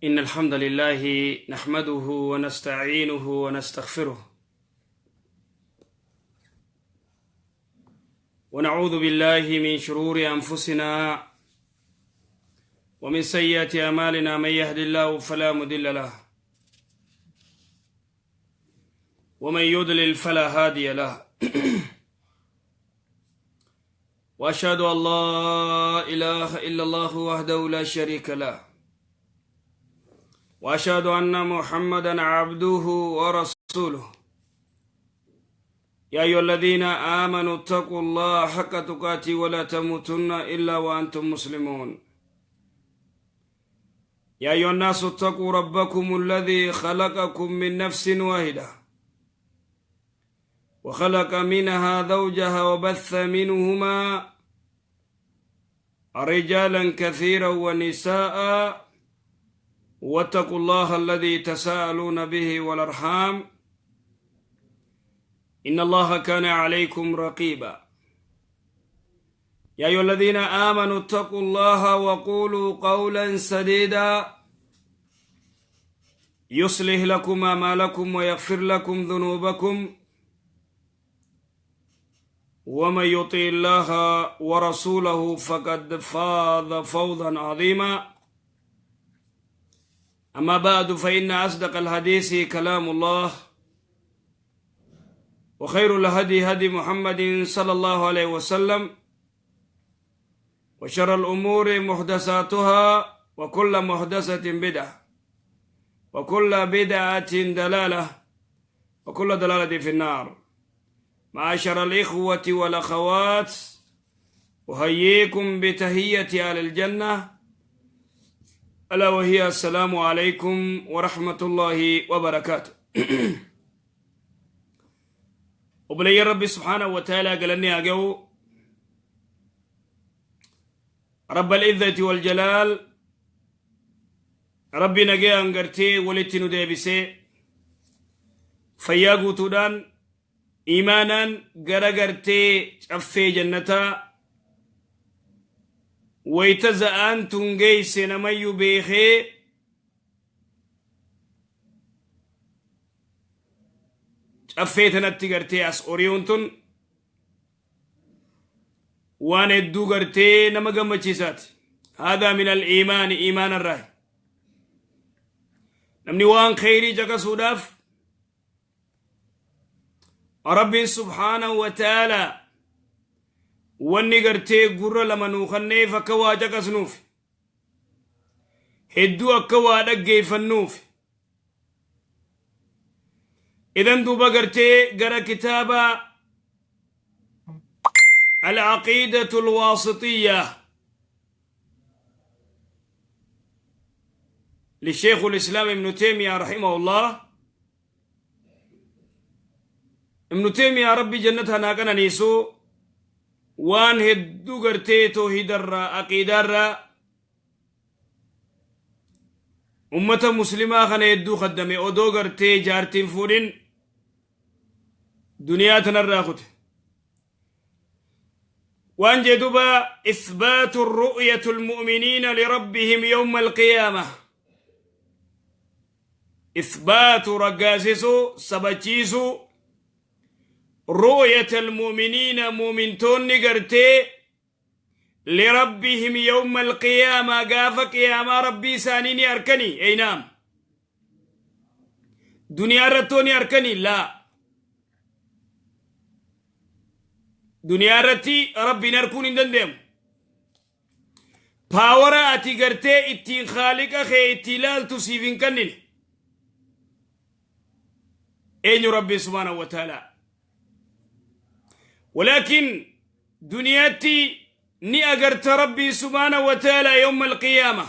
إن الحمد لله نحمده ونستعينه ونستغفره ونعوذ بالله من شرور أنفسنا ومن سيئات أعمالنا، من يهد الله فلا مضل له ومن يضلل فلا هادي له، وأشهد أن لا إله إلا الله وحده لا شريك له، وأشهد أن محمدا عبده ورسوله. يا أيها الذين آمنوا اتقوا الله حق تقاته ولا تموتن إلا وأنتم مسلمون. يا أيها الناس اتقوا ربكم الذي خلقكم من نفس واحدة وخلق منها زوجها وبث منهما رجالا كثيرا ونساء، واتقوا الله الذي تساءلون به والأرحام إن الله كان عليكم رقيبا. يا أيها الذين آمنوا اتقوا الله وقولوا قولا سديدا يصلح لكم أعمالكم ويغفر لكم ذنوبكم، ومن يطع الله ورسوله فقد فاز فوزا عظيما. أما بعد، فإن أصدق الحديث كلام الله، وخير الهدي هدي محمد صلى الله عليه وسلم، وشر الأمور محدثاتها، وكل محدثة بدعة، وكل بدعة ضلالة، وكل ضلالة في النار. معاشر الإخوة والأخوات، أحييكم بتحية أهل الجنة، ألا وهي السلام عليكم ورحمة الله وبركاته. Obboleeyyan Rabbi سبحانه وتعالى، galanni haa ga'u رب العزة والجلال. Rabbi nagayaan gartee walitti nu deebisee fayyaa guutuudhaan iimaanaan gara gartee caffee jannataa wayta za'aan tun geeyse namayyuu beekee caffee tanatti gartee as ori'uun tun waan hedduu gartee nama gammachiisaati. هذا من الإيمان، iimaana irraa namni waan kheyrii caqasuudhaaf Rabbiin سبحانه وتعالى wanni gartee gurra lama nuu kanneef akka waa caqasnuuf, hedduu akka waa dhaggeeffannuuf. Idan duuba gartee gara kitaaba العقيدة الواسطية للشيخ الإسلام ابن تيمية رحمه الله. ابن تيمية Rabbi jannata naa qananiisu waan hedduu gartee toohidarraa, aqiidaarraa ummata muslimaa kana hedduu kaddame. Odoo gartee jaartiin fuudhin duniyaa tanarraa kute. Waan jee duba: إثبات رؤية المؤمنين لربهم يوم القيامة. إثبات raggaasisuu, sabachiisuu, رؤية المؤمنين mu'mintoonni gartee لربهم يوم القيامة gaafa qiyaamaa Rabbii isaanii ni arkanii. أي نعم. Duniyaa irrattoo ni arkanii? لا, duniyaa irratti Rabbiin arkuun hin danda'amu. Power ati gartee ittiin khaaliqa kee itti ilaaltu siif hin kennine. Eenyu? Rabbi سبحانه وتعالى. ولكن duniyaatti ni agarta Rabbii سبحانه وتعالى يوم القيامة.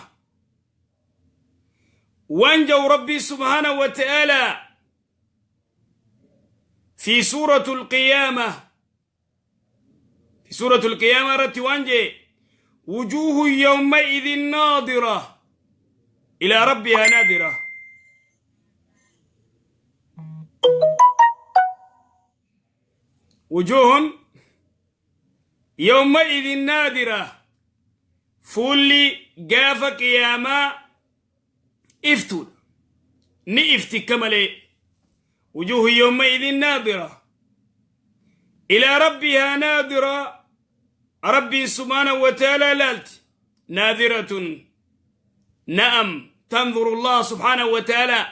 Waan jau Rabbii سبحانه وتعالى في سورة القيامة، في سورة القيامة irratti waan jee: وجوه يومئذ ناضرة إلى ربها ناظرة. وجوه يومئذ ناضرة, fuulli gaafa qiyaamaa Iftuudha. Ni ifti akka malee. Wujuuhu yawma'idhin naadira. Ilaa rabbihaa naadira. Rabbiin subhaanahu wa ta'aalaa laalti. Naadiratun. Na'am tanzuru Allah subhaanahu wa ta'aalaa.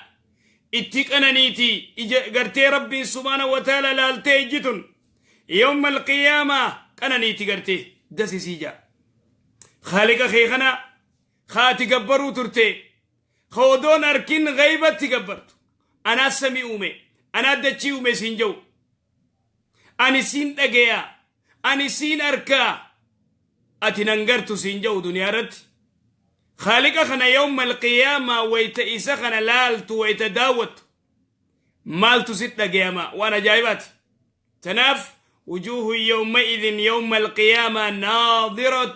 Itti qananiiti ija gartee Rabbiin subhaanahu wa ta'aalaa laaltee ijji tun. Yawma alqiyaamaa qananiiti gartee dasisii jaa. Khaaliqa kee kana kaati gabbaruu turte ka odoon arkin ghaybatti gabbartu anaa samii uume anaa dachii uume siin jedhu ani siin dhageya ani siin arkaa ati nan gartu siin jedhu duniyaa irratti khaaliqa kana yawma alqiyaamaa wayta isa kana laaltu wayta daawwattu maaltu sit dhageyama waan ajaa'ibaati. Tanaaf wujuuhun yawma'idhin yawma alqiyaamaa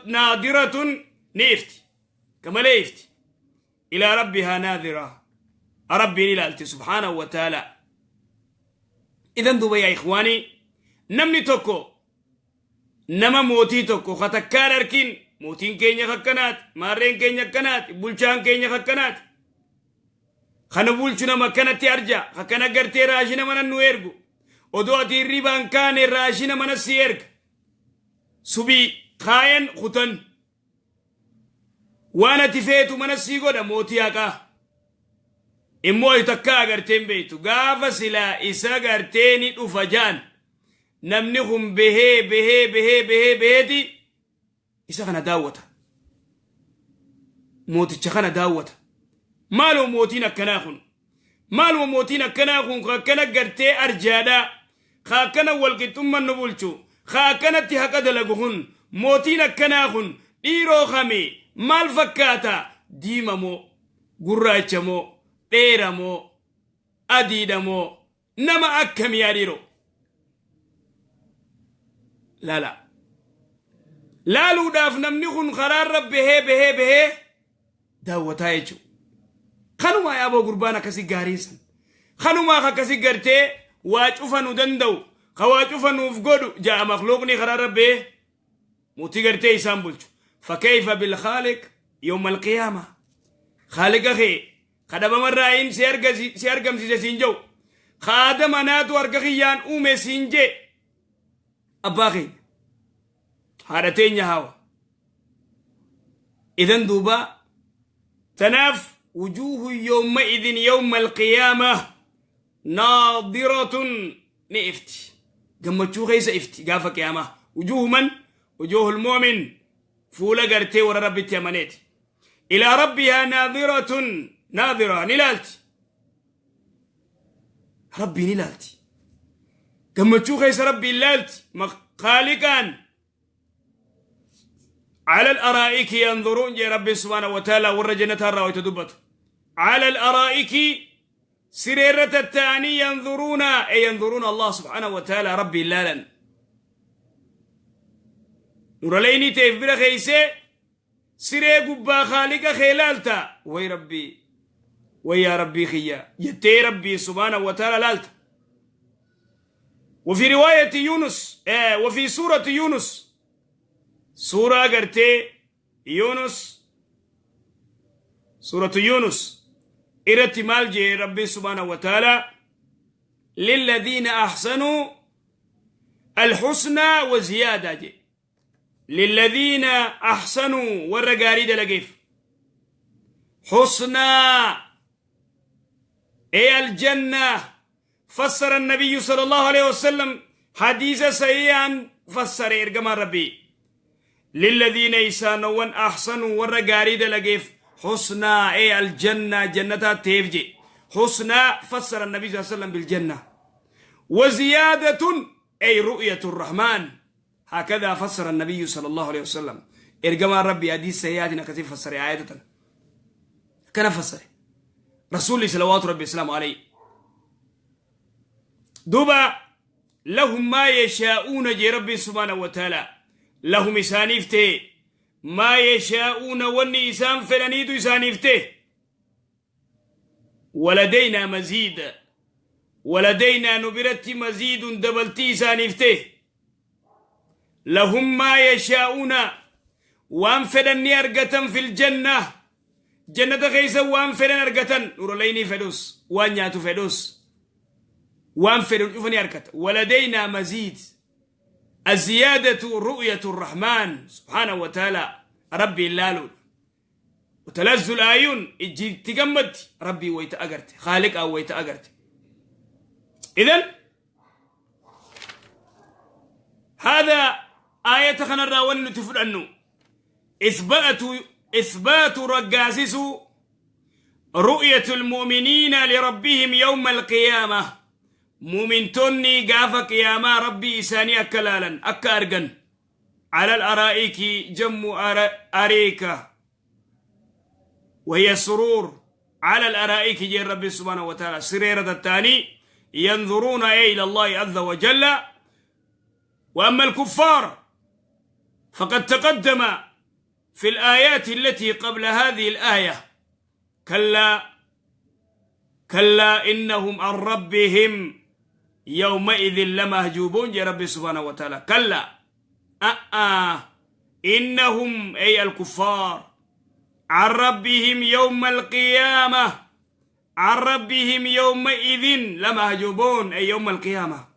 naadiratun ni ifti. Ka malee ifti. Ilaa rabbihaa naadira. Rabbiin ilaalti subhaanahu wa ta'ala. Idan duuba yaa ikhwaanii, namni tokko nama mootii tokko ka takkaan arkin, mootiin keenya kakkanaati, maarreen keenya akkanaati, bulchaan keenya kakkanaati. Kana bulchu nama akkanatti arja, akkana gartee raashina mana nu ergu. Odoo ati hirribaan kaane raashina mana si erga. Subii kaayan kutan. Waan ati feetu mana sii godha mootii haqaa. Immoo ati takkaa agartee hin beektu. Gaafa silaa isa gartee ni dhufa jaan. Namni kun behee behee behee behee beheeti isa kana daawwata. Mooticha kana daawwata. Maaloo mootiin akkanaa kun? Maaluma mootiin akkanaa kun ka akkana gartee arjaadhaa, ka akkana walqixxumman nu bulchu, ka akkanatti haqa dalagu kun, mootiin akkanaa kun dhiiroo kami? Maal fakkaata? Diima moo? Gurraacha moo? Dheera moo? Adiidha moo? Nama akkami yaa dhiiroo? Laala. Laaluudhaaf namni kun karaarra bahee bahee bahee daawwataa jechuudha. Kanumaa yaaboo gurbaan akkasii gaariin san. Kanumaa akkasii gartee waa cufa nu danda'u, ka waa cufa nuuf godhu ja'a makluuqni karaarra bahee mootii gartee isaan bulchu. Fakkeeyfa bil khaaliq yawmal qiyaama. Khaaliqa kee ka dhabamarraa in si argamsiise siin jedhu. Ka aadama naatu harka kiyyaan uume siin jee. Abbaa keenya. Haadha teenya haawa. Idan duuba tanaaf wujuuhu yawma idin yawma alqiyaama naadiratun ni ifti. Gammachuu keessa ifti gaafa qiyaamaa. Wujuuhu man? Wujuuhul mu'min, fuula gartee warra Rabbitti amaneeti. Ilaa rabbihaa naadiratun, naadira ni laalti. Rabbii ni laalti. Gammachuu keessa Rabbiin laalti. Khaaliqaan على الأرائك ينظرون جي ربي سبحانه وتعالى ور جنة الراوي تدبت على الأرائك سريرة التاني ينظرون، أي ينظرون الله سبحانه وتعالى. ربي لالا نور ليني تيف بلا خيسي سري قبا خالق خلالتا وي ربي ويا ربي خيا يتي ربي سبحانه وتعالى لالتا. وفي رواية يونس وفي سورة يونس، سورة قرتي يونس، سورة يونس إرتي مالجي ربي سبحانه وتعالى: للذين أحسنوا الحسنى وزيادة جي. للذين أحسنوا ورقاري دلقيف حسنى أي الجنة. فسر النبي صلى الله عليه وسلم حديث صحيحا، فسر إرجما ربي للذين إسانوا أحسنوا ورقاري دلقيف حسنى أي الجنة، جنة تيفجي حسنى فسر النبي صلى الله عليه وسلم بالجنة، وزيادة أي رؤية الرحمن. هكذا فسر النبي صلى الله عليه وسلم. إرجما ربي حديث سيئاتنا كثير فسر آية كان فسر رسول صلوات ربي السلام عليه. دوبا لهم ما يشاءون جي ربي سبحانه وتعالى، لهم إسانيفته ما يشاءون وني إسان فلنيدو إسانيفته، ولدينا مزيد، ولدينا نبرت مزيد دبلتي إسانيفته. لهم ما يشاءون وان فلني أرقة في الجنة. Jannata keessa waan fedhan argatan, nuraleynii fedhus, waan nyaatu fedhus, waan fedhun dhufa ni argata. Waladeynaa maziid. Aziyaadatu ru'yatu rahmaan subhaanahu wa ta'ala, Rabbiin laaluudha. Utalazzu laayuun, ijji itti gammaddi Rabbii wayta agarte, Khaaliqaan wayta agarte. Idan هذا آية kanarraa wanni nuti fudhannu إثبات رقاسس رؤية المؤمنين لربهم يوم القيامة. مؤمنتوني قاف قياما ربي إساني أكلالا أكا أرقن على الأرائك، جم أريكة وهي السرور. على الأرائك جي ربي سبحانه وتعالى سريرة الثاني ينظرون إلى الله عز وجل. وأما الكفار فقد تقدم في الآيات التي قبل هذه الآية: كلا كلا إنهم عن ربهم يومئذ لمحجوبون. يا ربي سبحانه وتعالى كلا أه إنهم، أي الكفار، عن ربهم يوم القيامة، عن ربهم يومئذ لمحجوبون، أي يوم القيامة.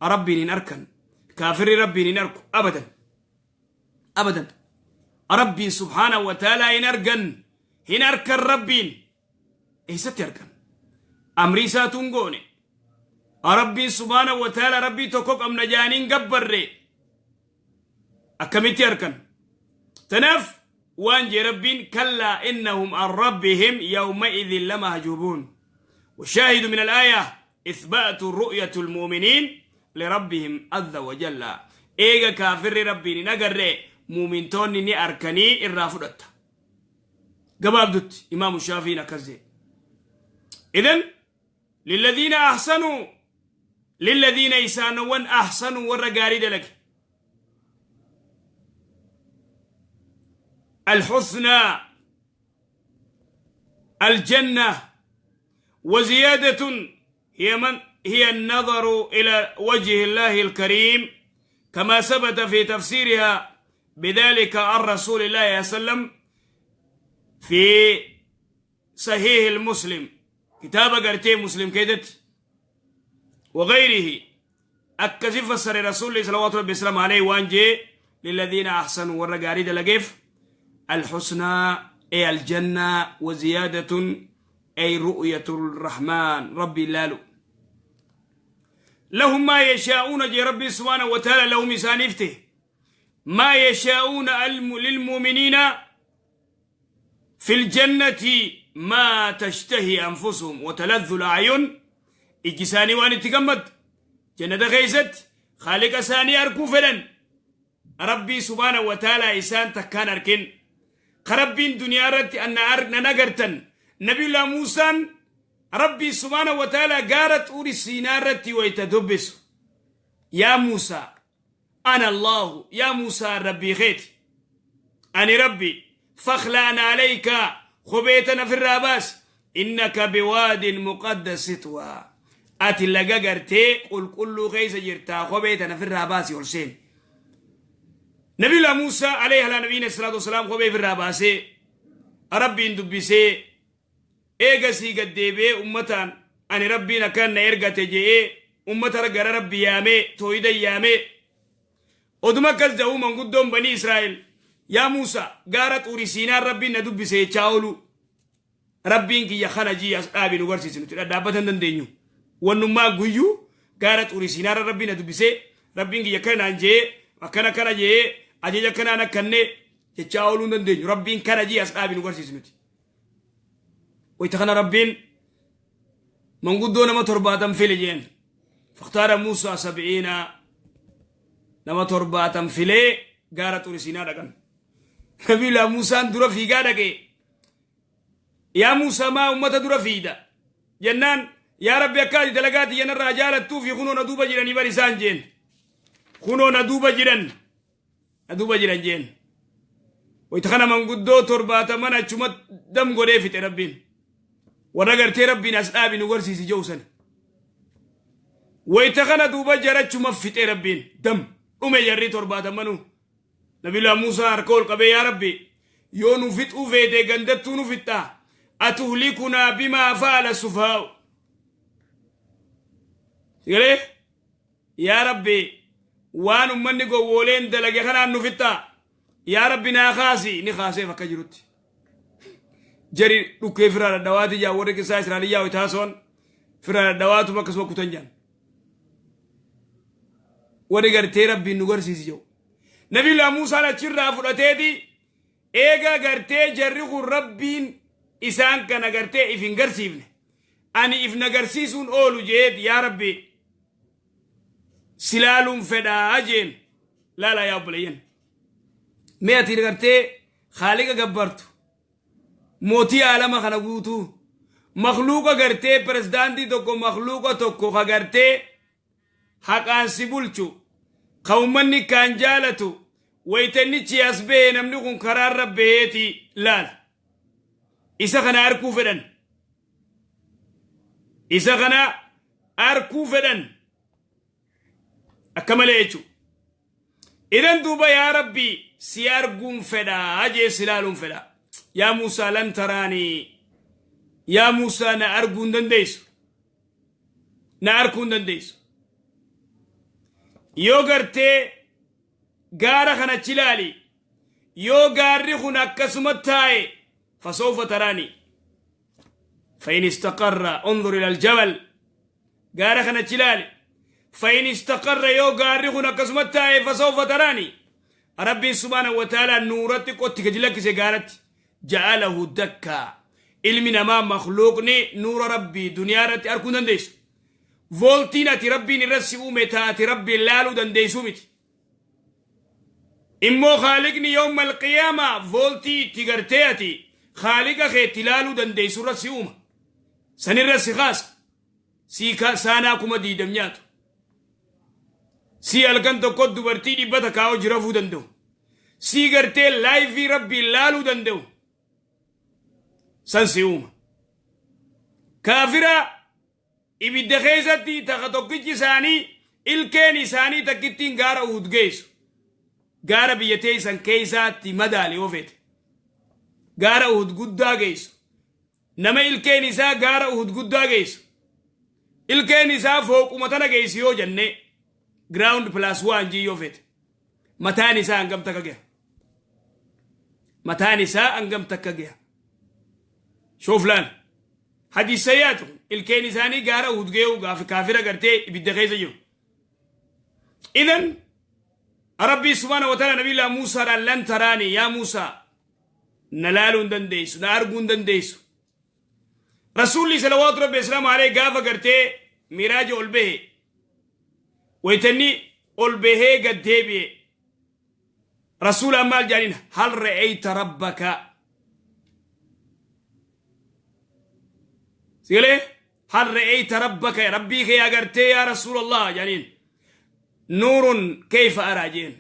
ربي أركن كافر ربي أركو أبدا أبدا. ربي سبحانه وتعالى إن أرجن هن أركن ربين إيست أركن أمري ساتون. ربي سبحانه وتعالى ربي تكوك أم نجانين قبر أكملت أركن تنف وانجي ربين كلا إنهم عن ربهم يومئذ لمحجوبون. والشاهد من الآية إثبات رؤية المؤمنين لربهم عز وجل. إيغا كافر ربي نقر مؤمنتون ني أركني الرافضة قبابدت إمام الشافعي نكزي. إذن للذين أحسنوا، للذين إسانوا أحسنوا ورقاري لك الحسنى الجنة وزيادة، هي من هي النظر إلى وجه الله الكريم، كما ثبت في تفسيرها بذلك عن رسول الله صلى الله عليه وسلم في صحيح المسلم، كتاب قرتي مسلم كيدت وغيره. أكزف فسر رسول الله صلى الله عليه وسلم عليه وانجي للذين أحسنوا والرقاريد لقيف الحسنى أي الجنة وزيادة أي رؤية الرحمن ربي لالو. لهم ما يشاءون جي ربي سبحانه وتعالى لهم إسانفته ما يشاءون للمؤمنين في الجنة ما تشتهي أنفسهم وتلذ الأعين. إجساني وان تقمد جنة غيزت خالق ساني أركو فلن ربي سبحانه وتعالى إسان تكان أركن خربين دنيا رت أن أرنا نقرتن نبي الله موسى ربي سبحانه وتعالى قالت أوري سيناء رتي ويتدبس يا موسى أنا الله، يا موسى ربي خيت أني ربي فاخلعنا عليك خبيتنا في الراباس إنك بواد مقدس طوى. أتي لقا قل كل خيس جرتا خبيتنا في الراباس يرسين. نبي الله موسى عليه على نبينا الصلاة والسلام خبي في الراباس ربي اندبسي إيغا قد ديبي أمتان أني ربي نكان نيرغا تجي أمتا رجل ربي يامي تويدا يامي ودما كالجو من قدام بني إسرائيل يا موسى قارت أوري ربي ندبسي تشاولو ربي إنك يا خنجي أصحابي نغرسي سنتي دابتن دندنيو ونما غيو قارت أوري سينا ربي ندبسي ربي إنك يا كنانجي وكنا كنجي أجي كنا نكني تشاولو دندنيو ربي إنك كنجي أصحابي نغرسي سنتي ويتخنا ربين من قدونا ما ترباتم فيلجين فاختار موسى 70 نما ترباتم فيلي قارت أوري سينا دكان نبي الله موسى درا في قارك يا موسى ما أمة درا فيدا جنان يا رب يكادي دلقاتي ين الرجال توفي خنو ندوبة جيران يباري جين خنو ندوبة جيران ندوبة جيران جين ويتخنا من قدو ترباتا من أجمد دم قريفة ربين ورقرتي ربين أسآبي نغرسي سجوسن ويتخنا دوبة جرى مفت ربين دم أمي جري ترباتا منو نبي الله موسى أركول قبي يا ربي يونو فت أوفيتي غندتو نفتا Atuhlikunaa bimaa fa'ala sufaa'u. Galee yaa Rabbi, waan ummanni gowwooleen dalage kanaan nu fixxaa? Yaa Rabbi, naa kaasi. Ni kaaseef akka jirutti. Jari dhukkee firaa dhadhawaati jaa, warri qissaa Israa'eliyyaa waytaasoon firaa dhadhawaatuma akkasuma kutan jaan. Warri gartee Rabbiin nu garsiisi jedhu. Nabiyyullaa Muusaan achirraa fudhateeti, eega gartee jarri kun Rabbiin isaan kana gartee if hin garsiifne, ani if na garsiisuun oolu jeet, yaa Rabbi, silaaluun fedhaa jeen. Laala yaa obboleeyyan, mee ati gartee haaliqa gabbartu, mootii aalama kana guutuu, makluuqa gartee pirezidaantii tokko, makluuqa tokko ka gartee haqaan si bulchu, ka ummanni kaan jaalatu, waytannichi as bahe, namni kun karaarra baheeti laala, isa kana arkuu fedhan, isa kana arkuu fedhan akka malee jechuudha. Idan duuba yaa Rabbi, si arguun fedhaa jee, si laaluun fedhaa. Yaa Muusaa, lan taraanii, yaa Muusaa, na arguu hin dandeessu. Na arguu hin dandeessu. Yoo gartee gaara kana achi ilaali, yoo gaarri kun akkasuma taa'e, fasawfa taraanii. فإن استقر، انظر إلى الجبل, gaara kana achi ilaali. فإن استقر, yoo gaarri kun akkasuma taa'e, فسوف تراني. Rabbiin سبحانه وتعالى nuuratti qotti gadi lakkise gaaratti, جعله دكا. Ilmi namaa, makluuqni, nuura Rabbii duniyaa irratti arguu dandeessu. Vooltiin ati Rabbiin irra si uume taati Rabbiin laaluu dandeessuu miti. Immoo Khaaliqni يوم القيامة vooltii itti gartee ati Khaaliqa keetti laaluu dandeessu irra si uuma, sanirra si kaasa. Sii saanaa 20,000 nyaatu, sii halkan tokko dubartii 100 hojii rafuu danda'u, sii gartee live Rabbiin laaluu danda'u san si uuma. Kaafira ibidda keessatti taka tokkichi isaanii ilkeen isaanii takkittiin gaara Uhud geessu, gaara biyya teessan keessaatti madaali yoo feete, gaara Uhud guddaa geessu, nama ilkeen isaa gaara Uhud guddaa geessu, ilkeen isaa fooquma tana geessu yoo jenne, ground plus one jii yoo feete, mataan isaa hangam takka gaha? Mataan isaa hangam takka gaha? Shoof, laal, hadisayaatu ilkeen isaanii gaara Uhud gee'u gaafi kaafira gartee ibidda keessa jiru. Idan Rabbii سبحانه وتعالى Nabiillaa Muusaadhaan لن تراني, yaa Muusaa, na laaluu hin dandeessu, na arguu hin dandeessu. Rasuulli صلوات ربي وسلامه عليه gaafa gartee miraaja ol bahe, waytanni ol bahee gad deebi'e, rasuulaan maal jedhaniin? هل رأيت ربك? Sigalee, هل رأيت ربك, Rabbii kee agartee yaa رسول الله jedhaniin. نور كيف أرى jeen.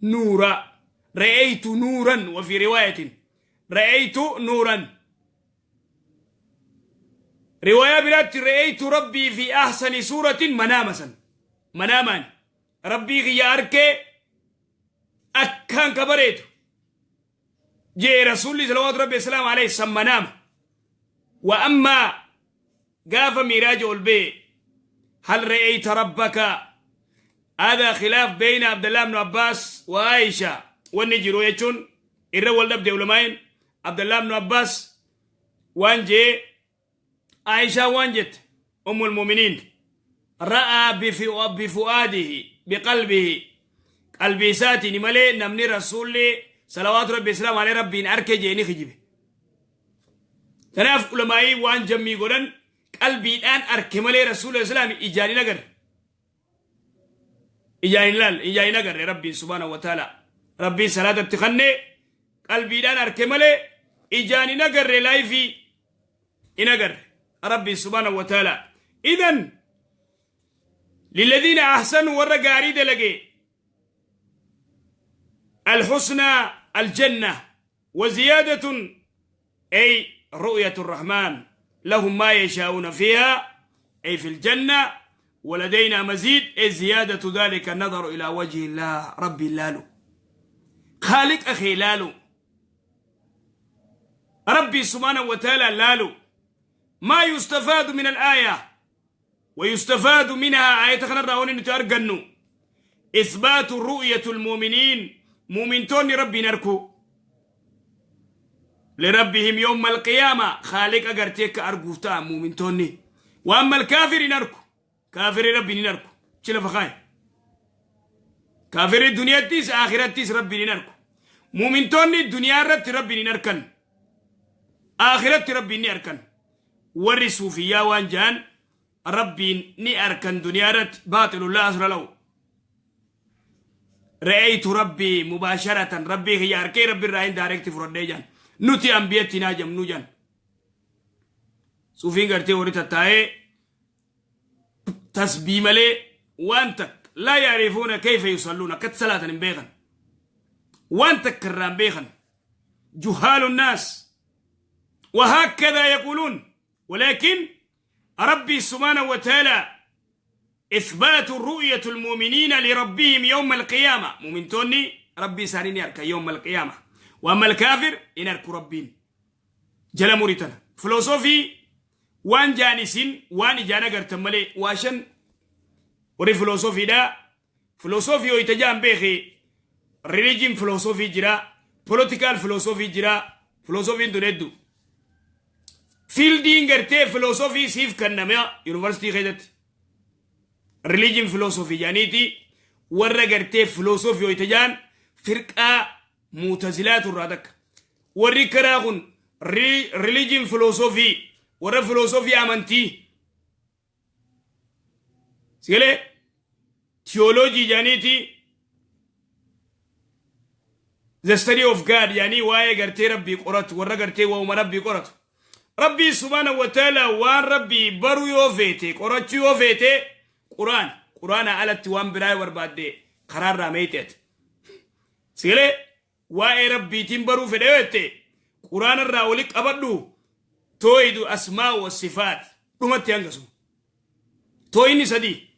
نورا, رأيت نورا, وفي رواية رأيت نورا, رواية biraatti رأيت ربي في أحسن صورة مناما. San manaamaan Rabbii kiyya arkee akkaan kabareetu jee Rasuulli صلوات ربي وسلامه عليه san manaama. Wa ammaa gaafa miiraaja ol bee, هل رأيت ربك? هذا خلاف بين عبد الله بن عباس وعائشة. Wanni jiru jechuun irra wal dhabde ulamaa'in. Abdullah ibn Abbas waan jee, Aishaa waan jette, أم المؤمنين, رأى بفؤاده, بقلبه, qalbii isaatiin malee namni Rasuulli صلوات ربي وسلامه عليه Rabbiin arke jeeni kijibe. Kanaaf ulamaa'ii waan jammii godhan, qalbiidhaan arke malee Rasuula Islaami ijaan hin agarre. Ijaan hin laal, ijaan hin agarre Rabbiin سبحانه وتعالى. Rabbiin salaatatti kannee qalbiidhaan arke malee ijaan hin agarre, live hin agarre Rabbiin سبحانه وتعالى. إذن للذين أحسنوا, warra gaarii dalage, الحسنى الجنة وزيادة, أي رؤية الرحمن, لهم ما يشاءون فيها, أي في الجنة, ولدينا مزيد, أي زيادة ذلك النظر إلى وجه الله. ربي laalu, خالق أخي laalu. Rabbii subhaanahu wa ta'ala laalu. Maa yustafaadu min al-aaya wa yustafaadu minhaa, aayata kanarraa wanni nuti argannu, isbaatu ru'yatu al-mu'miniin, mu'mintoonni Rabbiin arkuu, lirabbihim yawma al-qiyaama, khaaliqa gartee akka arguuf ta'a mu'mintoonni. Wa amma al-kaafir hin arku, kaafirri Rabbiin hin arku. Achi lafa kaaye, kaafirri duniyattis akhirattis Rabbiin hin arku. Mu'mintoonni duniyaa irratti Rabbiin hin arkan, akhiratti Rabbiin ni arkan. Warri suufiyyaa waan ja'an Rabbiin ni arkan duniyaa irratti, baaxilu laa asla lahu. Ra'aytu rabbii mubaasharatan, Rabbii kiyya arkee Rabbi irraa hin direct fudhadhee jaan. Nuti ambiyatti hin haajamnu jaan. Suufiin gartee warri tattaa'ee tasbii malee waan takka laa yaarifuuna kayfa yusalluun, akkatti salaatan hin beekan, waan takka irraa hin beekan, juhaalu nnaas وهكذا يقولون. ولكن ربي سبحانه وتعالى إثبات رؤية المؤمنين لربهم يوم القيامة، مؤمنتوني ربي سارين يركا يوم القيامة، وأما الكافر إن أركو ربين جل مريتنا. فلسوفي waan jaanisin waan ijaan agartan malee waa shan. Warri filoosofiidha, filoosofii hoyta jaan beeki, religion philosophy jira, political philosophy jira. Filoosofiin tun hedduu fieldiin gartee filoosofii siif kenname yuunivarsiitii keessatti. Religion philosophy jaaniiti, warra gartee filoosofii hoyta jaan firqaa Muutazilaatu irraa takka. Warri karaa kun religion philosophy, warra filoosofii amantii sigalee theology jaaniiti, the study of God yaanii, waa'ee gartee Rabbii qoratu, warra gartee waa'uma Rabbii qoratu. Rabbii subhaanahu wa ta'ala waan Rabbii baruu yoo feete, qorachuu yoo feete, Quraan. Quraana alatti waan biraa yoo barbaadde karaarraa meeyxeet sigalee. Waa'ee Rabbiitiin baruu fedhe yoo jette, Quraanarraa wali qabadhu, tooyidu asmaa wa sifaat dhumatti hangasuma. Tooyinni sadii: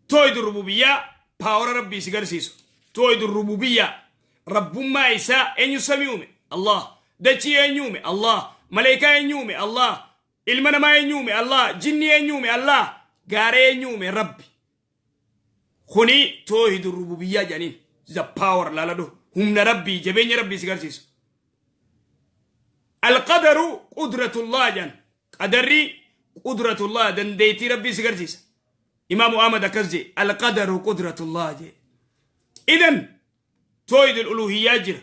tooyidu rububiyyaa, power Rabbii si garsiisu, tooyidu rububiyyaa, rabbummaa isaa. Eenyu samii uume? Allah. Dachii eenyu uume? Allah. Maleekaa eenyu uume? Allah. Ilma namaa eenyu uume? Allah. Jinni eenyu uume? Allah. Gaara eenyu uume? Rabbi. Kuni toohidu rububiyyaa jedhaniin. The power laaladhu, humna Rabbii, jabeenya Rabbii si garsiisu. Alqadaru qudratullah jedhan. Qadarri qudratullah, dandeettii Rabbii si garsiisa. Imaamu Ahmad akkas jee, alqadaru qudratullah jee. Idan toohidul uluhiyyaa jira.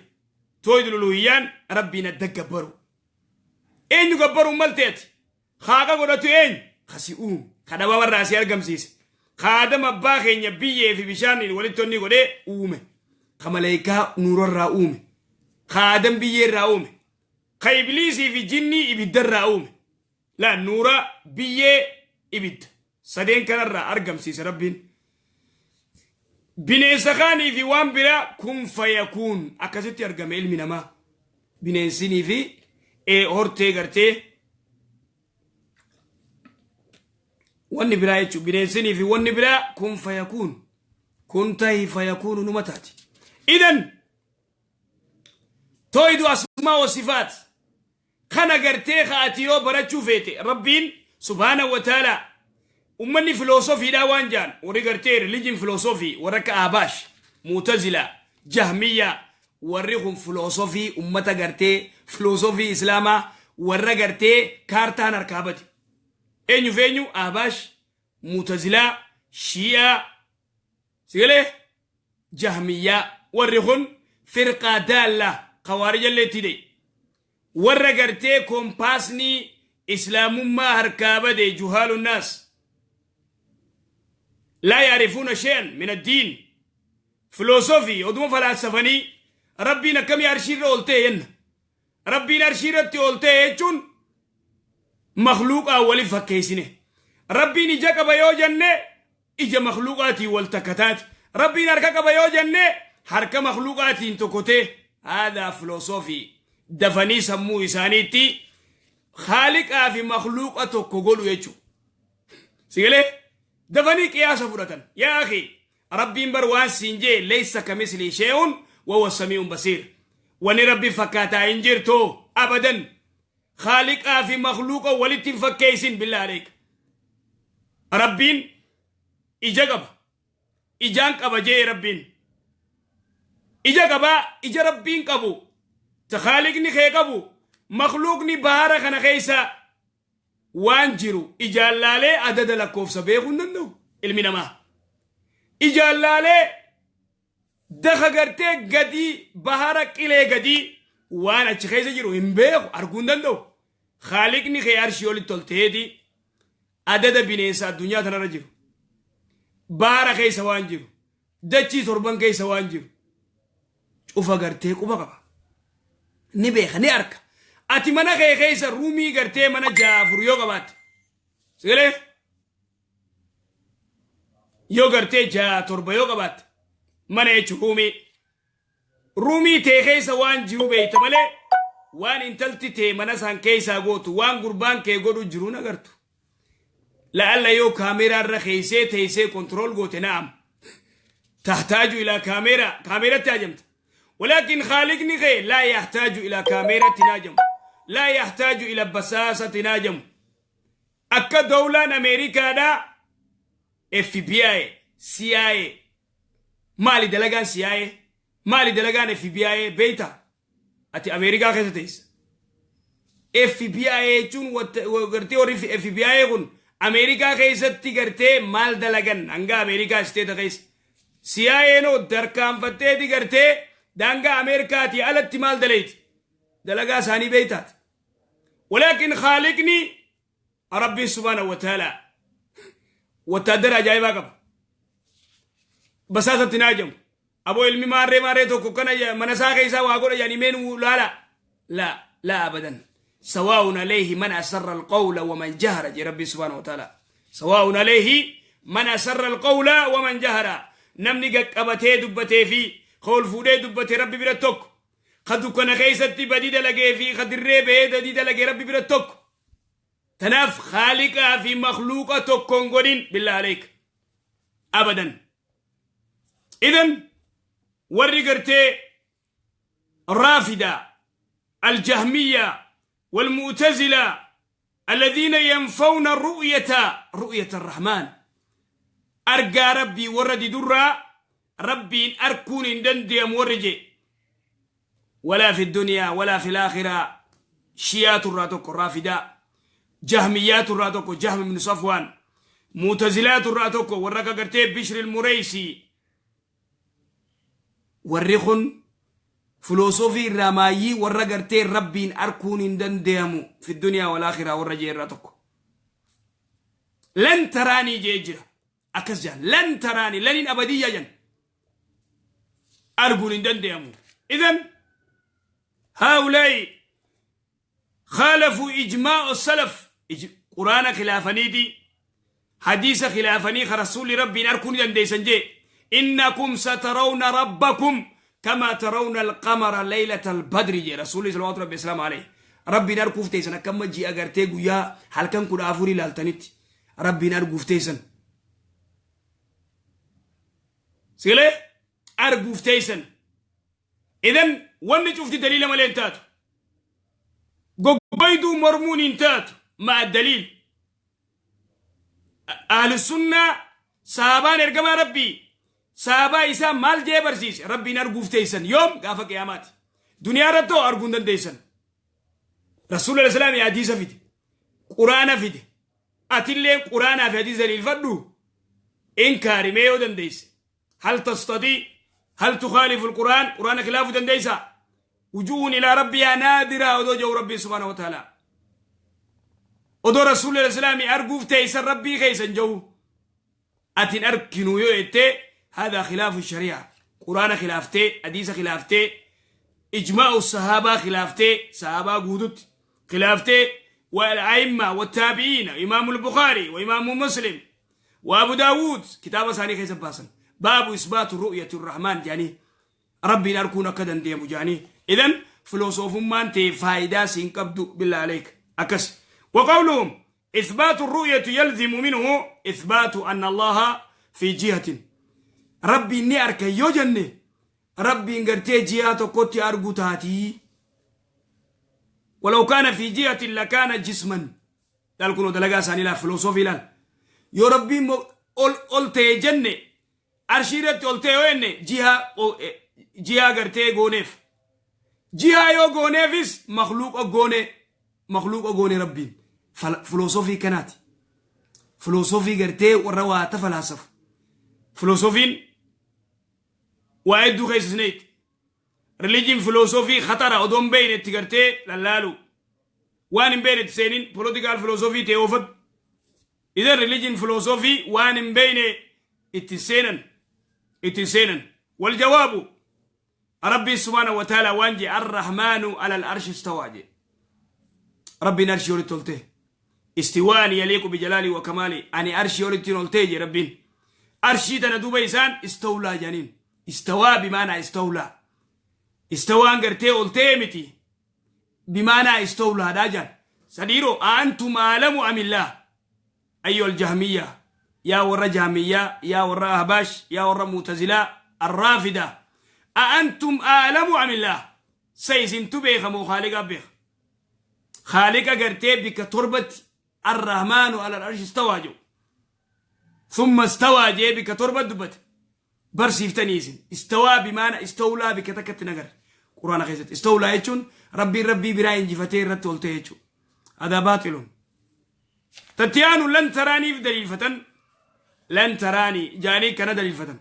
Toohidul uluhiyyaan Rabbiin adda gabbaru. Eenyu gabbaruun malteeti? Haaqa godhatu eenyu? Kasi uume, ka dhabamarraa si argamsiise, ka Aadam abbaa keenya biyyee fi bishaaniin walitti onni godhee uume, ka maleekaa nuurarraa uume, ka Aadam biyyeerraa uume, ka Ibliisii fi jinnii ibiddarraa uume. La nuura, biyyee, ibidda sadeen kanarraa argamsiise Rabbiin. Bineensa kaanii fi waan biraa kun fayakuun akkasitti argame ilmi namaa. Bineensinii fi hortee gartee wanni biraa jechuun, bineensinii fi wanni biraa kun fayakuun, kun tahi fayakuunu numa taati. Idan tooyidu asmaa wa sifaat kana gartee ka'ati yoo barachuu feete, Rabbiin subhaana wa ta'ala. Ummanni filoosofiidhaa waan jaan, warri gartee religion philosophy, warra akka Ahbaash, Muutazila, Jahmiyyaa, warri kun filoosofii ummata gartee filoosofii Islaamaa warra gartee kaartaan harkaa bade. Eenyu fi eenyu? Ahbaash, Muutazilaa, Shii'aa, sigalee Jahmiyyaa. Warri kun firqaa daallaa kawaarijallee itti hidhe, warra gartee koompaasnii Islaamummaa harkaa bade. Juhaalu naas laa yaarifuuna shay'an min addiin. Filoosofii oduma falaassafanii Rabbiin akkamii arshiirra ol ta'e jenna. Rabbiin arshiirratti ol ta'e jechuun makluuqaa wali fakkeessine. Rabbiin ija qaba yoo jenne, ija makluuqaatiin wal takka taate. Rabbiin harka qaba yoo jenne, harka makluuqaatiin tokko ta'e. Haadaa filoosofii dafanii sammuu isaaniitti haaliqaa fi makluuqa tokko godhu jechuudha. Sigalee dafanii qiyaasa fudhatan. Yaa akhi, Rabbiin bar waan siin jee, laysa kamisli shay'un wa huwa samii'un basiir. Wanni Rabbi fakkaataa hin jirtu abadan. Khaaliqaa fi makhluuqa walitti hin fakkeessin billaa aleek. Rabbiin ija qaba. Ijaan qaba jee Rabbiin. Ija qabaa ija Rabbiin qabu. Ta khaaliqni kee qabu makhluuqni bahara kana keessa waan jiru ijaan laalee adada lakkoofsa beekuu hin danda'u ilmi namaa. Ijaan laalee daka gartee gadii bahara qilee gadii waan achi keessa jiru hin beeku arguu hin danda'u. Khaaliqni kee arshii olitti ol ta'eeti adada bineensa addunyaa tanarra jiru. Bahara keessa waan jiru. Dachii torban keessa waan jiru. Cufa gartee quba qaba. Ni beeka ni arka. Ati mana kee keessa ruumii gartee mana 6 4 yoo qabaatte. Sigalee? Yoo gartee 6 7 yoo qabaatte mana jechuun ruumii. Ruumii tee keessa waan jiru beekta malee waan intalti tee mana san keessaa gootu waan gurbaan kee godhu jiru nagartu. La'alla yoo kaameeraa irra keessee teessee control goote na'am. Tahtaaju ilaa kaameeraa kaameeratti hajamta. Walaakin khaalikni kee laa yahtaaju ilaa kaameeratti naajamu. Laa yahtaaju ila basaasatti naajamu. Akka dowlaan Ameerikaadhaa FBI, CIA, maali dalagaan CIA, maali dalagaan FBI beeyta? Ati Ameerikaa keessa teessa. FBI jechuun gartee warri FBI kun Ameerikaa keessatti gartee maal dalagan hanga Ameerikaa isteeta keessa. CIA noo darkaanfatteeti gartee daangaa Ameerikaatii alatti maal dalayti? Dalagaa isaanii beeytaati. Walaakin khaaliqni Rabbiin subhaanahu wa ta'ala wattaaddara ajaa'ibaa qaba. Basaasatti naa jedhamu. Aboo ilmi maarree maarree tokko kana mana isaa keessaa waa godha jedhanii mee nu laala. Laa laa abadan. Sawaa'un alayhi man asarra alqawla wa man jahara jee Rabbiin subhaanahu wa ta'ala. Sawaa'un alayhi man asarra alqawla wa man jahara. Namni gaqqabatee dubbatee fi ka ol fuudhee dubbate Rabbi bira tokko. Ka dukkana keessatti badii dalagee fi ka dirree bahee badii dalagee Rabbi bira tokko. Tanaaf khaaliqaa fi makhluuqa tokko hin godhin billaa aleek. Abadan. Idan warri gartee raafida aljahmiyya walmu'tazila alladhiina yanfawna ru'yata arrahmaan argaa Rabbii warra didurraa Rabbiin arkuun hin dandeeyamu warri jee walaa fi duniyaa walaa fi laakiraa shiyaatu irraa tokko raafidaa jahmiyyaatu irraa tokko Jahm ibn Safwaan, mu'tazilaatu irraa tokko warra akka gartee Bishri al-Mureysi. Warri kun filoosofii irraa maayyii warra gartee Rabbiin arkuun hin dandeeyamu fi duniyaa wal aakiraa warra jee irraa tokko. Lan taraanii jee jira akkas jedhan lan taraanii laniin abadiyyaa jedhan arguun hin dandeeyamu. Idan haa'ulaa'i khaalafuu ijmaa'u salaf quraana khilaafaniiti hadiisa khilaafanii ka rasuulli Rabbiin arkuu ni dandeessan jee innakum satarawna rabbakum kama tarawna alqamara laylata albadri jee rasuulli salawaatu rabbi islaam alayhi. Rabbiin arguuf teessan akkamma ji'a gartee guyyaa halkan 14 ilaaltanitti Rabbiin arguuf teessan sigalee arguuf teessan. Idan wanni cufti daliila malee hin taatu. Goggoyduu mormuun hin taatu ma'a daliil. Ahlu sunnaa sahabaan ergamaa Rabbii sahabaa isaa maal jee barsiise? Rabbiin arguuf teessan yoom? Gaafa qiyaamaati. Duniyaa irratti hoo arguu hin dandeessan. Rasuulli alayhi salaam hadiisa fide. Quraana fide. Atillee quraanaa fi hadiisa daliilfadhu. Inkaari mee yoo dandeesse. Hal tastadii hal tukhaalifu alquraan quraana khilaafu dandeeysa? Wujuuhun ilaa rabbihaa naadiraa odoo jedhu Rabbiin subhaanahu wa ta'ala. Odoo Rasuulli alayhi salaami arguuf teeysan Rabbii keeysan jedhu atin arkinuu yoo jettee haadhaa khilaafu shari'a quraana khilaaftee hadiisa khilaaftee ijmaa'u sahaabaa khilaaftee sahaabaa guututti khilaaftee والأئمة والتابعين إمام البخاري وإمام مسلم وأبو داود كتاب ثاني كيس باسن باب إثبات رؤية الرحمن جاني ربي أركون كدن ديمو جاني. إذن فلسوفمان تي فايدة سين قبدو بالله عليك أكس. وقولهم إثبات الرؤية يلزم منه إثبات أن الله في جهة ربي ني أركا يوجني ربي نغرتي جهة كوتي أرغو تاتي. Walaw kaana fi jihatin lakaana jisman. Laal kunoo dalagaa isaanii laal filosoofii laal. Yoo Rabbiin ol ol ta'e jenne arshii irratti ol ta'e yoo jenne jihaa jihaa gartee gooneef. Jihaa yoo gooneefis makluuqa goone makluuqa goone Rabbiin. Filosoofii kanaati. Filosoofii gartee warra waa tafalaasafu. Filosoofiin waa hedduu keessa isneeti. Religion philosophy khatara odoo hin beekne itti gartee lallaalu. Waan hin beekne itti seenin political philosophy ta'e oofadhu. Idan religion philosophy waan hin beekne itti seenan. Itti seenan. Wal jawaabu Rabbiin subhaanahu wa ta'ala waan jee Ar-Rahmaanu alal arshi istawaa jee. Rabbiin arshii olitti ol ta'e. Istiwaan yaliiqu bijalaali wa kamaali. Ani arshii olittiin ol ta'e jee Rabbiin. Arshii tana duuba isaan istawlaa jedhaniin. Istawaa bimaanaa istawlaa. Istawaan gartee ol ta'e miti. Bimaanaa istawlaadhaa jedhan. Sadiiroo aantum aalamu amillaa. Ayyo aljahmiyya. Yaa warra jahmiyyaa, yaa warra ahbaash, yaa warra mu'tazilaa, arraafida. A'antum aalamu amillaa. Sa isintu beeka moo khaaliqaa beeka? Khaaliqa gartee bikka torbatti arrahmaanu alal arshi istawaa jedhu. Thumma istawaa jee bikka torba dubbate. Barsiiftanii isin. Istawaa bimaana istawlaa bikka takkatti nagarre. Quraana keessatti. Istawlaa jechuun rabbiin rabbii biraa injifatee irratti ol ta'e jechuudha. Hadaa baaxilun. Tattiyaanu lan taraaniif daliilfatan. Lan taraanii jaanii kana daliilfatan.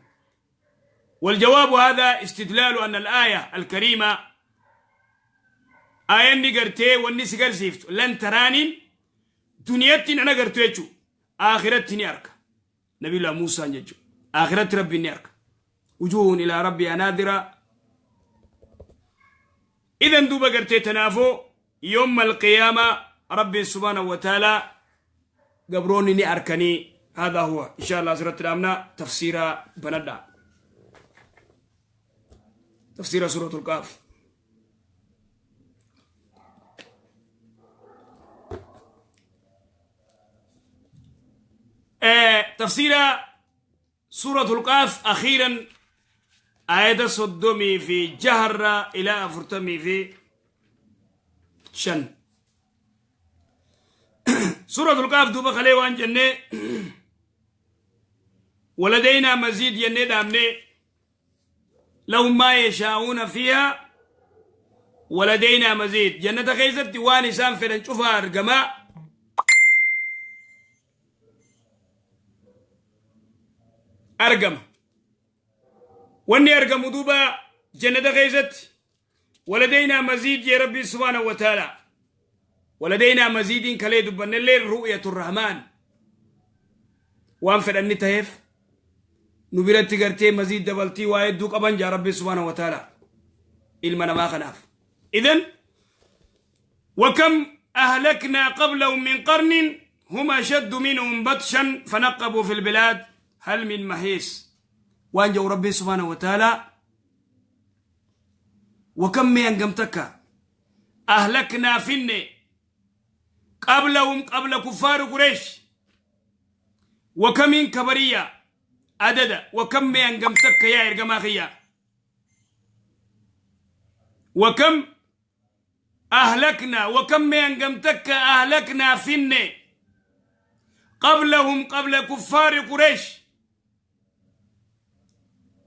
والجواب هذا استدلال أن الآية الكريمة آية قرتي واني سيفت لن تراني دنيتي أنا قرتي آخرتي ني نبي الله موسى ججو آخرت ربي ني وجوه إلى ربي ناظرة إذا دوبا قرتي تنافو يوم القيامة ربي سبحانه وتعالى قبروني ني أركني هذا هو إن شاء الله سورة الأمنة تفسير بندا تفسير سورة القاف تفسير سورة القاف أخيرا آية صدومي في جهر إلى أفرتمي في شن سورة القاف دوبا خلي وان جنة ولدينا مزيد ينه دامني لهم ما يشاءون فيها ولدينا مزيد جنة خيزت وان إسان فلن شوفها أرقما أرقم واني أرقم دوبا جنة خيزت ولدينا مزيد يا ربي سبحانه وتعالى ولدينا مزيد كلي دبن الليل رؤية الرحمن وان فلن تهف نبرت غرتي مزيد دبلتي وايد دوك أبن يا ربي سبحانه وتعالى إلما ما خناف. إذن وكم أهلكنا قبلهم من قرن هم أشد منهم بطشا فنقبوا في البلاد هل من محيص. وأنجو ربي سبحانه وتعالى وكم من قمتك أهلكنا فيني قبلهم قبل كفار قريش وكم من كبرية عدد وكم من قمتك يا إرقماخية وكم أهلكنا وكم من قمتك أهلكنا فيني قبلهم قبل كفار قريش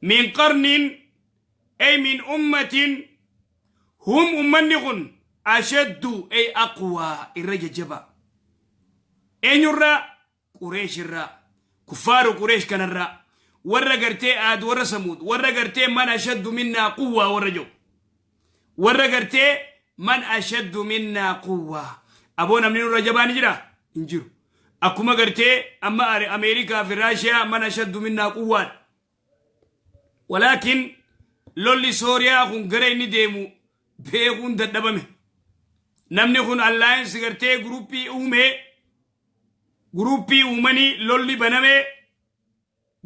من قرن أي من أمة هم أمنغ أشد أي أقوى الرجل جبا أين يرى قريش الرا كفار قريش كان الرا ورا قرتي آد ورا سمود ورا قرتي من أشد منا قوة ورجو ورا قرتي من أشد منا قوة أبونا من الرجبان جرا انجرو أكما قرتي أما أمريكا في راشيا من أشد منا قوة ولكن لولي سوريا خون غري نديمو بيغون ددبمه نمني خون اللاينس غرتي جروبي أومي جروبي أومني لولي بنمي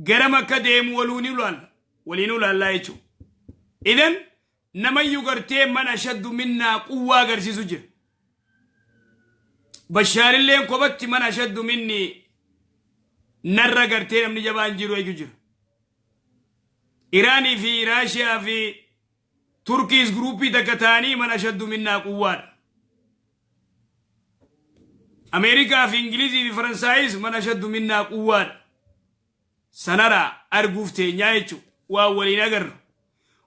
غرما كديم ولوني لول ولينو لا يچو. إذن نمي غرتي من أشد منا قوة غرسي سجر بشار اللي كوبت من أشد مني نرى غرتي نمني جبان جيرو يجر إيراني في راشيا في تركيز جروبي تكتاني من أشد منا قوة. Ameerikaa fi Ingilizii fi Faransaayis man ashaddu minnaa quwwaadha. Sanaraa arguuf teenyaa jechuudha. Waan waliin agarru.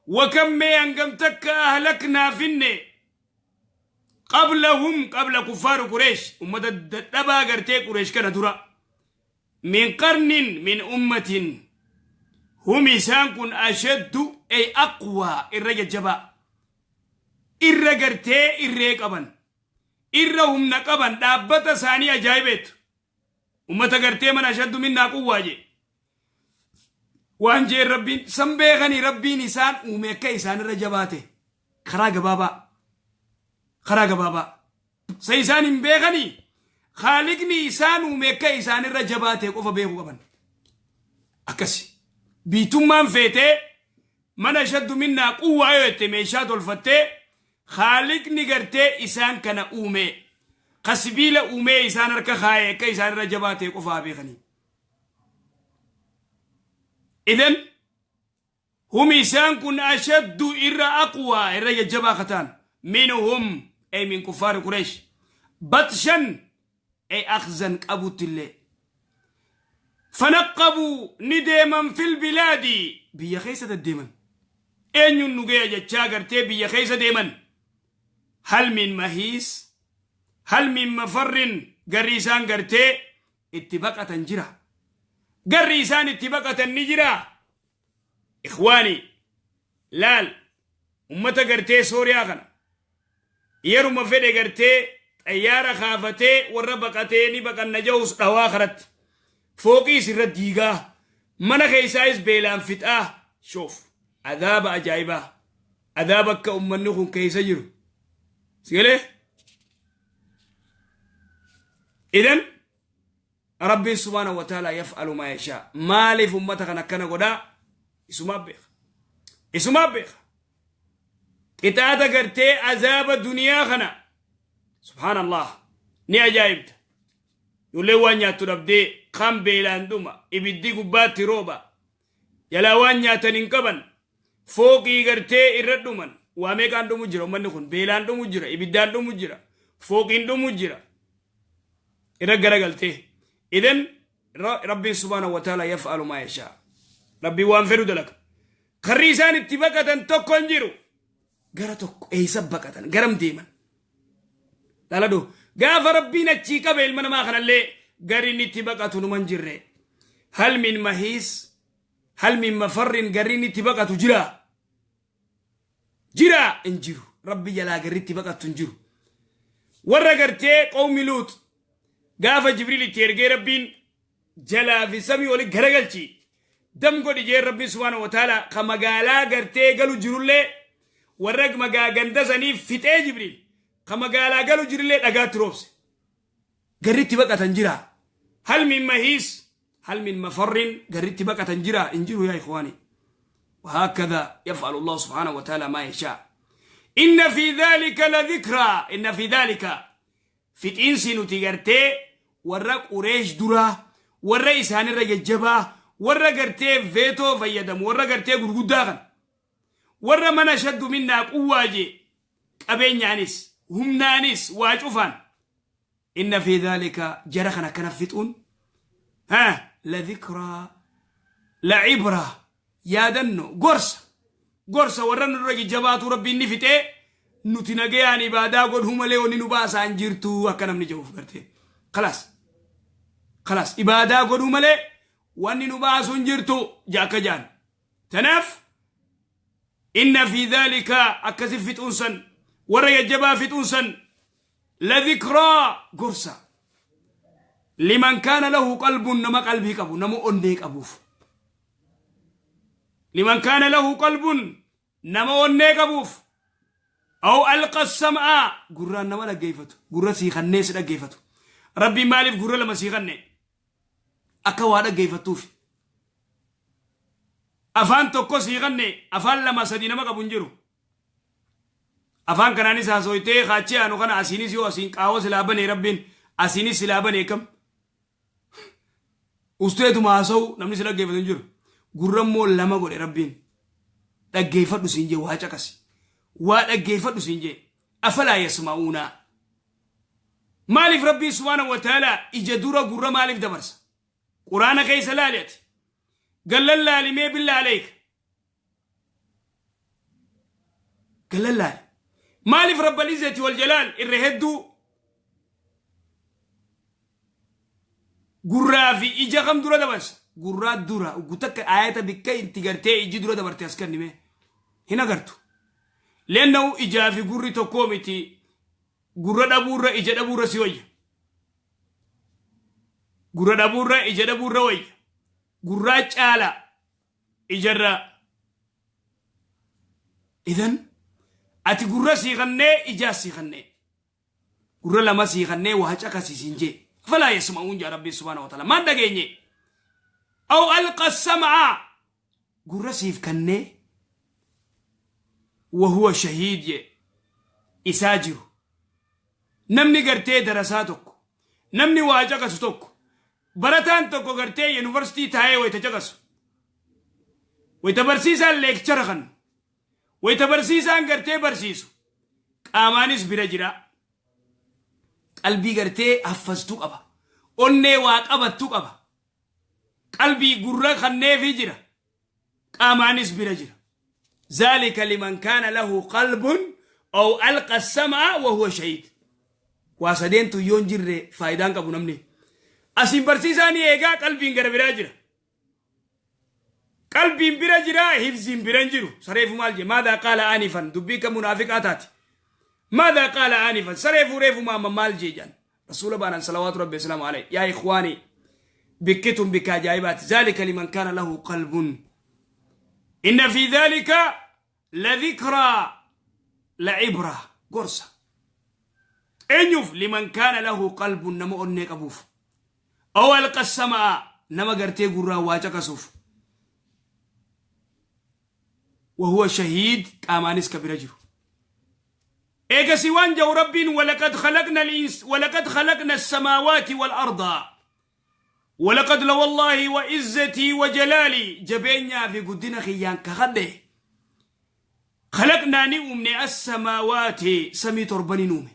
Wakam mee hangam takka ahlaknaa finne qablahum, qabla kuffaaru Qureesh, ummata dadhabaa gartee Qureesh kana dura, min qarnin, min ummatin, hum isaan kun ashaddu ay aqwaa, irra jajjabaa, irra gartee irree qaban, irra humna qaban, dhaabbata isaanii ajaa'ibeetu ummata gartee man ashaddu minnaa quwwaa jee waan jeen Rabbiin san beekanii. Rabbiin isaan uume akka isaan irra jabaate karaa gabaabaa sa isaan hin beekanii. Khaalikni isaan uume akka isaan irra jabaate qofa beekuu qaban. Akkasi biitummaan feetee man ashaddu minnaa quwwaa yoo jette meeshaa tolfattee, khaalikni gartee isaan kana uume, ka sibiila uumee isaan harka kaa'e, akka isaan irra jabaate qofaa beekanii. Idan hum isaan kun ashaddu, irra aqwaa, irra jajjabaa kataan, minhum ay min kuffaari Qureesh, batshan ay akhzan, qabutti illee. Fanaqqabuu, ni deeman, fil bilaadi, biyya keessa deddeeman, eenyuun nu gaya jechaa gartee biyya keessa deeman. Hal min mahiis, hal min mafarrin, garri isaan gartee itti baqatan jira? Garri isaan itti baqatan ni jira? Ikhwaani, laal ummata gartee Sooriyaa kana yeruma fedhe gartee xayyaara kaafatee warra baqatee ni baqanna ja'us dhawaa karatti fooqiis irra diigaa, mana keessaayis beelaan fixaa. Shoof adaaba ajaa'ibaa, adaaba akka ummanni kun keessa jiru sigalee. Idan Rabbiin subhaanahu wa ta'ala yaf'alu maa yashaa. Maaliif ummata kan akkana godhaa? Isumaa beeka, isumaa beeka. Qixaaxa gartee azaaba duniyaa kana, subhaanallah, ni ajaa'ibta. Ijoolleen waan nyaattu dhabdee kan beelaan dhuma, ibiddi gubbaatti rooba, jalaa waan nyaatan hin qaban, fooqii gartee irra dhuman. Waa meeqaan dhumu jira ummanni kun? Beelaan dhumu jira, ibiddaan dhumu jira, fooqiin dhumu jira, irra garagaltee. Idan Rabbiin subhaanahu wa ta'ala yaf'alu maa yashaa. Rabbiin waan fedhu dalaga. Karri isaan itti baqatan tokko hin jiru. Gara tokko eessa baqatan? Garam deeman? Dhaladhu gaafa Rabbiin achii qabe ilma namaa kanallee garri inni itti baqatu numa hin jirre. Hal min mahiis, hal min mafarrin, garri inni itti baqatu jira? Jira? Hin jiru. Rabbi jalaa garri itti baqatu hin jiru. Warra gartee qawmi Luut gaafa Jibriil itti ergee Rabbiin jalaa fi samii oli garagalchi dam godhi jeen, Rabbiin subhaanahu wa ta'ala ka magaalaa gartee galu jirullee warra magaa ganda sanii fixee, Jibriil ka magaalaa galu jirullee dhagaatti roobse. Garri itti baqatan jira? Hal min mahiis, hal min mafarrin, garri itti baqatan jira? Hin jiru yaa ikhwaani. وهكذا يفعل الله سبحانه وتعالى ما يشاء. إن في ذلك لذكرى. إن في ذلك، fixiinsi nuti gartee warra Qureesh duraa, warra isaanirra jajjabaa, warra gartee veetoo fayyadamu, warra gartee gurguddaa kan warra man ashaddu minnaa quwwaa jee, qabeenyaanis humnaanis waa cufaan, inna fi dhaalika, jara kan akkana fixuun, ha la dhikraa la cibraa, yaadanno, gorsa, gorsa warra nurra jajjabaatu Rabbiin ni fixee, nuti nagayaan ibaadaa godhuu malee wanni nu baasaan jirtu akka namni jedhuuf gartee. Khalaas, khalaas, ibaadaa godhuu malee wanni nu baasu hin jirtu akka jaan. Tanaaf inna fi dhaalika, akkasi fixuun san, warra jajjabaa fixuun san, la dhikraa, gorsa, liman kaana lahu qalbun, nama qalbii qabu, nama onnee qabuuf. Liman kaana lahu qalbun, nama onnee qabuuf, aw alqa sam'a, gurraan nama dhaggeeffatu. Gurra sii kannee si dhaggeeffatu. Rabbiin maaliif gurra lama sii kanne? Akka waa dhaggeeffattuuf. Afaan tokko sii kanne, afaan lama sadi nama qabu hin jiru. Afaan kanaanis haasoytee kaachii aanu kana asiinis yoo asiin qaawwa silaa banee, Rabbiin asiinis silaa banee, kam usteetuma haasa'u namni si dhaggeeffatu hin jiru. Gurra immoo lama godhe Rabbiin. Dhaggeeffadhu siin jee, waa caqasi, waa dhaggeeffadhu siin jee. Afalaa yasma'uunaa. Maaliif Rabbiin subhaanahu wa ta'aalaa ija dura gurra maaliif dabarsa? Quraana keessa laali ati. Gallan laali mee billaa aleeka. Gallan laali. Maaliif Rabbal Izzati wal Jalaal irra hedduu gurraa fi ija kam dura dabarsa? Gurraa dura takka ayata bikka itti gartee iji dura dabarte as kennime hin agartu. Leenna'u ijaa fi gurri tokkoo miti. Gurra dhabuurra ija dhabuurra si wayya. Gurra dhabuurra ija dhabuurra wayya. Gurraa caala ijarraa. Idan ati gurra sii kannee ijaas sii kannee. Gurra lama sii kannee waa caqasi siin jee. Falaa yasma'uun jaa Rabbiin subhaanahu wa ta'ala. Maan dhageenye? Aw alqa sam'a gurra siif kannee wahuwa shahiid jee isaa jiru. Namni gartee darasaa tokko, namni waa caqasu tokko, barataan tokko gartee yuunivarsiitii taa'ee wayita caqasu, wayita barsiisaan leekchara kannu, wayita barsiisaan gartee barsiisu, qaamaanis bira jira. Qalbii gartee haffastuu qaba. Onnee waa qabattu qaba. Qalbii gurra kanneefii jira. Qaamaanis bira jira. Zaalika liman kaana lahu qalbun aw alqa sam'a wa huwa shahiid. Waa sadeentu yoo hin jirre faayidaan qabu namni. Asiin barsiisaa ni eegaa, qalbiin gara biraa jira. Qalbiin bira jira, hifziin bira hin jiru. Sareefu maal jee? Maadaa qaala aanifan, dubbii kan munaafiqaa taate. Maadaa qaala aanifan, sareefu reefu maama maal jee jaan. Rasuula baanan salawaatu rabbi wasalaamu alayhi. Yaa ikhwaani, bikkitun bikka ajaa'ibaati. Zaalika liman kaana lahu qalbun. Inna fi dhaalika la dhikraa la ibra, gorsa. Eenyuuf? Liman kaana lahu qalbun, nama onnee qabuuf. Aw alqa sama'a, nama gartee gurraan waa caqasuuf. Wahuwa shahiid, qaamaanis ka bira jiru. Eegasi waan jedhu Rabbiin: walaqad khalaqna al-ins walaqad khalaqna as-samaawaati wal arda walaqad la wallaahi wa izzatii wa jalaalii, jabeenyaa fi guddina kiyyaan kakadhe, khalaqnaa ni uumne, as-samaawaati samii torban ni uume,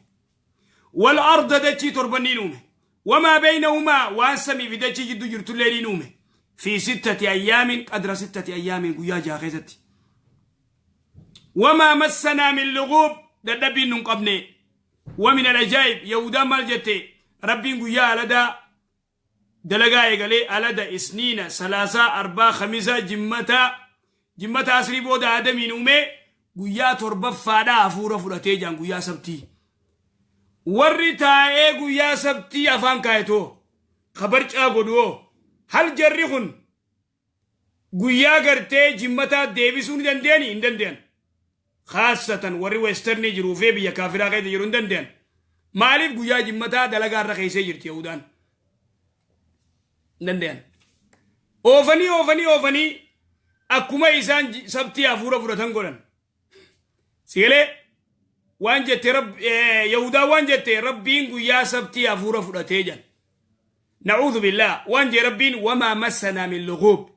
wal arda dachii torban ni uume, wamaa baynahumaa waan samii fi dachii jidduu jirtullee ni uume, fi sittati ayyaamin, qadra sittati ayyaamin, guyyaa 6 keessatti. Wamaa massanaa min luguub, dadhabbiin nun qabne. Wa min alajaa'ib, Yahudaan maal jette? Rabbiin guyyaa aladaa dalagaa eegalee, alada, isniina, salaasaa, arbaa, khamisaa, jimmataa, jimmata asrii booda Aadamiin uumee, guyyaa torbaffaadhaa hafuura fudhatee jaan, guyyaa sabtii. Warri taa'ee guyyaa sabtii afaan kaayetoo kabarcaa godhuoo hal jarri kun guyyaa gartee jimmataa deebisuu ni danda'ani? Hin danda'an. Khaasatan warri westernii jiruu fi biyya kaafiraa keessa jiru hin danda'an. Maaliif? Guyyaa jimmataa dalagaa irra keessee jirti Yahudaan. Hin danda'an. Oofanii oofanii oofanii akkuma isaan sabtii hafuura fudhatan godhan. Sigalee waan jette Yahudaan, waan jette, Rabbiin guyyaa sabtii hafuura fudhatee jedhan. Na'uudhu billah. Waan jee Rabbiin: wamaa massanaa min luguub.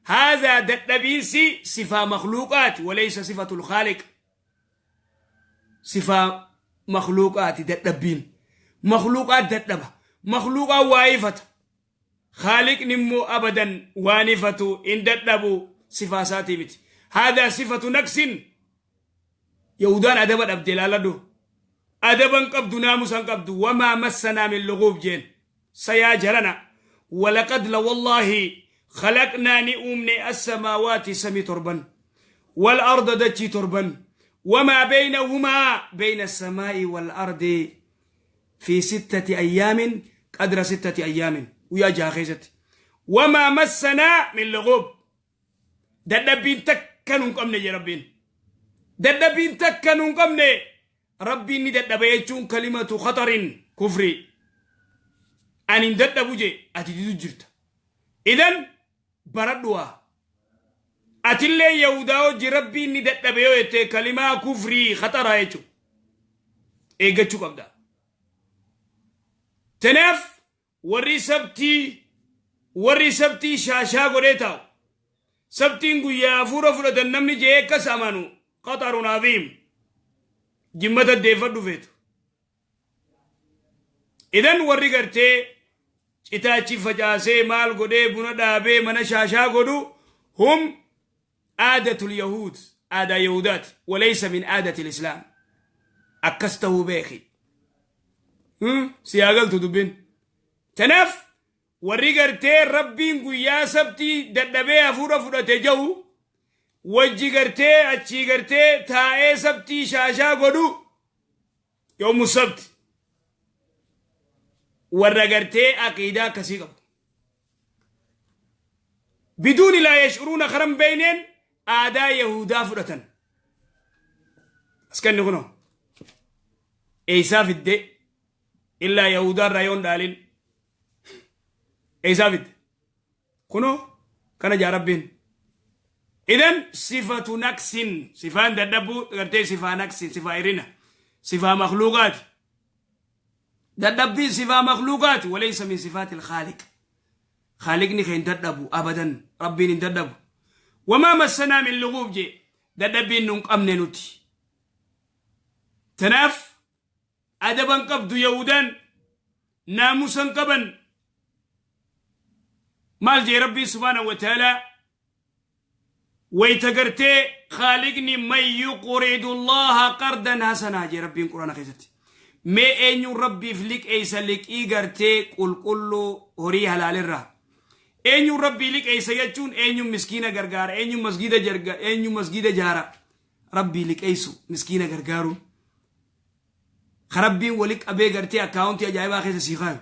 Haadhaa dadhabiinsi sifaa makhluuqaati, walaysa sifatul khaaliq. Sifaa makhluuqaati dadhabbiin. Makhluuqaat dadhaba. Makhluuqaan waa ifata. Khaaliqni immoo abadan waan ifatu hin dadhabu, sifaa isaatii miti. Haadhaa sifatu naqsin. Yahudaan adaba dhabde, ilaaladhu. Adaban qabdu, naamusan qabdu. Wamaa massanaa min luguub jeen. Sayaa jarana. Walaqad la wallaahi khalaqnaa ni uumne, as-samaawaati samii torban. Wal arda dachii torban. Wamaa baynahumaa, bayna as-samaa'i wal ardi, fi sittati ayyaamin, qadra sittati ayyaamin, guyyaa 6 keessatti. Wamaa massanaa min luguub. Dadhabbiin takka nun qabne jee Rabbiin. Dadhabbiin takka nun qabne. Rabbiin ni dadhaba jechuun kalimatu khatarin kufrii. Ani hin dadhabu jee, ati didu jirta. Idan baradhu waa. Atillee Yahudaa hojii Rabbiin ni dadhabe yoo jette kalimaa kufrii khataraa jechuudha. Eeggachuu qabda. Tanaaf warri sabtii shaashaa godhee taa'u, sabtiin guyyaa hafuura fudhatan namni jee akkas amanu qaxarun aziim. Jimmata deeffadhu feetu. Idan warri gartee citaachi facaasee maal godhee buna dhaabee mana shaashaa godhu hum aadatul yahuud, aadaa yahudaati, walaysa min aadati lislaam. Akkas tahuu beeki. Si haa galtu dubbiin. Tanaaf warri gartee Rabbiin guyyaa sabtii dadhabee hafuura fudhate jahu wajji gartee achii gartee taa'ee sabtii shaashaa godhu yoomu sabti, warra gartee aqiidaa akkasii qabu. Biduuni laa yash'uruuna, karan beeyneen aadaa yahudaa fudhatan. Askanni kunoo eeysaa fidde? Illaa yahudaa irraa yoon dhaalin eeysaa fidde? Kunoo kana jaa Rabbiin. Idan sifatu naqsin, sifaan dadhabuu gartee sifaa naqsin, sifaa irina, sifaa makluuqaati. Dadhabbiin sifaa makluuqaati, walaysa min sifaati alkhaaliq. Khaaliqni kee hin dadhabu abadan, Rabbiin hin dadhabu. Wamaa massanaa min luguub jee, dadhabbiin nun qabne nuti. Tanaaf adaban qabdu yahudaan, naamusan qaban. Maal jee Rabbiin subhaanahu wa ta'aalaa wayta gartee khaaliqni? Man yuqridu Allaha qardan hasanaa jee Rabbiin Quraana keessatti. Mee eenyuun Rabbiif liqeeysa liqii gartee qulqulluu, horii halaalirraa? Eenyuun Rabbii liqeeysa jechuun eenyuun miskiina gargaara, eenyuun masgiida jarga, eenyuun masgiida jaara? Rabbii liqeeysu miskiina gargaaruun ka Rabbiin wali qabee gartee akkaawuntii ajaa'ibaa keessa sii kaayu.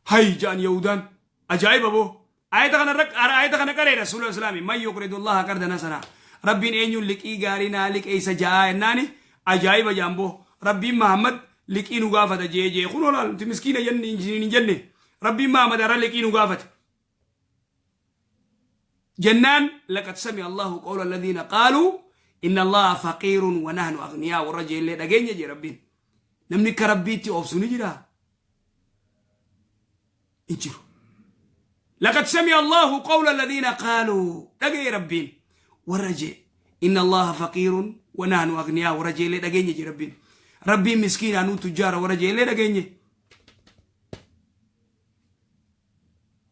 Hay ja'an yahudaan, ajaa'iba boo. Ayata kana irra, ayata kana qaree Rasuula Islaami, man yuqridu Allaha qardan hasanaa, Rabbiin eenyuun liqii gaarii naa liqeeysa ja'aa jennaani, ajaa'iba ja'an boo. Rabbiin Mahammad liqii nu gaafata jee jee kun olaal nuti miskiina jenne hin jenne. Rabbiin Mahammad har'a liqii nu gaafate jennaan, laqad sami'a Allahu qawla alladhiina qaaluu inna Allaha faqiirun wa nahnu aghniyaa warra jeellee dhageenya jee Rabbiin. Namni akka Rabbiitti obsu ni jiraa? Hin jiru. Laqad sami'a Allahu qawla alladhiina qaaluu, dhagaye Rabbiin warra jee inna Allaha faqiirun wa nahnu aghniyaa warra jeellee dhageenya jee Rabbiin. Rabbiin miskiinaa, nu tujjaara warra jeellee dhageenye.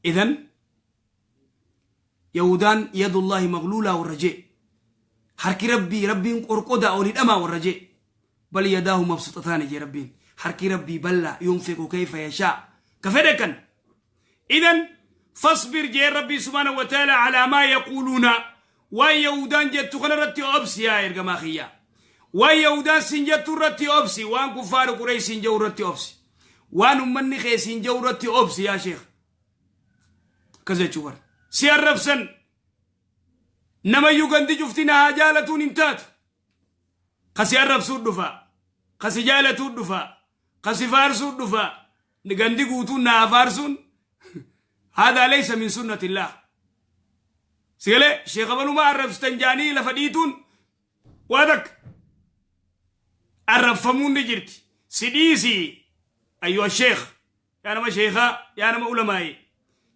Idan yahudaan yadullahi magluulaa warra jee, harki Rabbii, Rabbiin qorqodaa ol hidhamaa warra jee, bal yadaahu mabsuxataani jee Rabbiin. Harki Rabbii bal'aa, yunfiqu kayfa yashaa, ka fedhe kan. Idan fasbir jee Rabbii subhaanahu wa ta'ala alaa maa yaquuluuna, waan yahudaan jettu kana irratti obsi. Yaa ergamaa kiyyaa, waan yahudaan sin jettu irratti obsi, waan kuffaaru Qureesh sin jedhu irratti obsi, waan ummanni kee sin jedhu irratti obsi. Yaa sheekh, akkas jechuu bara si arrabsan namayyuu gandi cufti na haa jaalatuun hin taatu. Kasi arrabsuu dhufa, kasi jaalatuu dhufa, kasi faarsuu dhufa. Gandi guutuun na haa faarsuun haadaa laysa min sunnatillah. Sigalee sheekha balumaa arrabsitan jaanii lafa dhiituun waa takka, arrabfamuun ni jirti. Si dhiisi, ayyuha sheekh, yaa nama sheekhaa, yaa nama ulamaayi,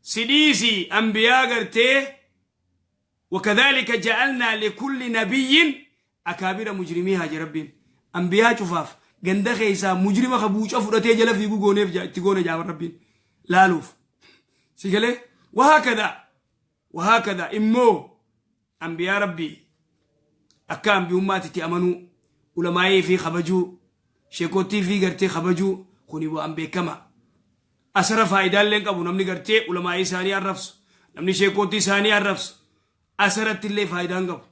si dhiisi. Ambiyaa gartee wakadhalika ja'alnaa likulli nabiyyin akaabira mujrimiihaa je Rabbiin. Ambiyaa cufaaf ganda keessaa mujrima ka buuca fudhatee jala fiigu gooneef itti goone jaaban Rabbiin laaluuf. Si galee? Wahaakadha, wahaakadha immoo ambiyaa Rabbii akka ambiyummaatti itti amanuu, ulamaa'ii fi kabajuu, sheekottii fi gartee kabajuu, kuni waan beekama. Asara faayidaallee hin qabu. Namni gartee ulamaa'ii isaanii arrabsu, namni sheekottii isaanii arrabsu, asaratti illee faayidaan qabu,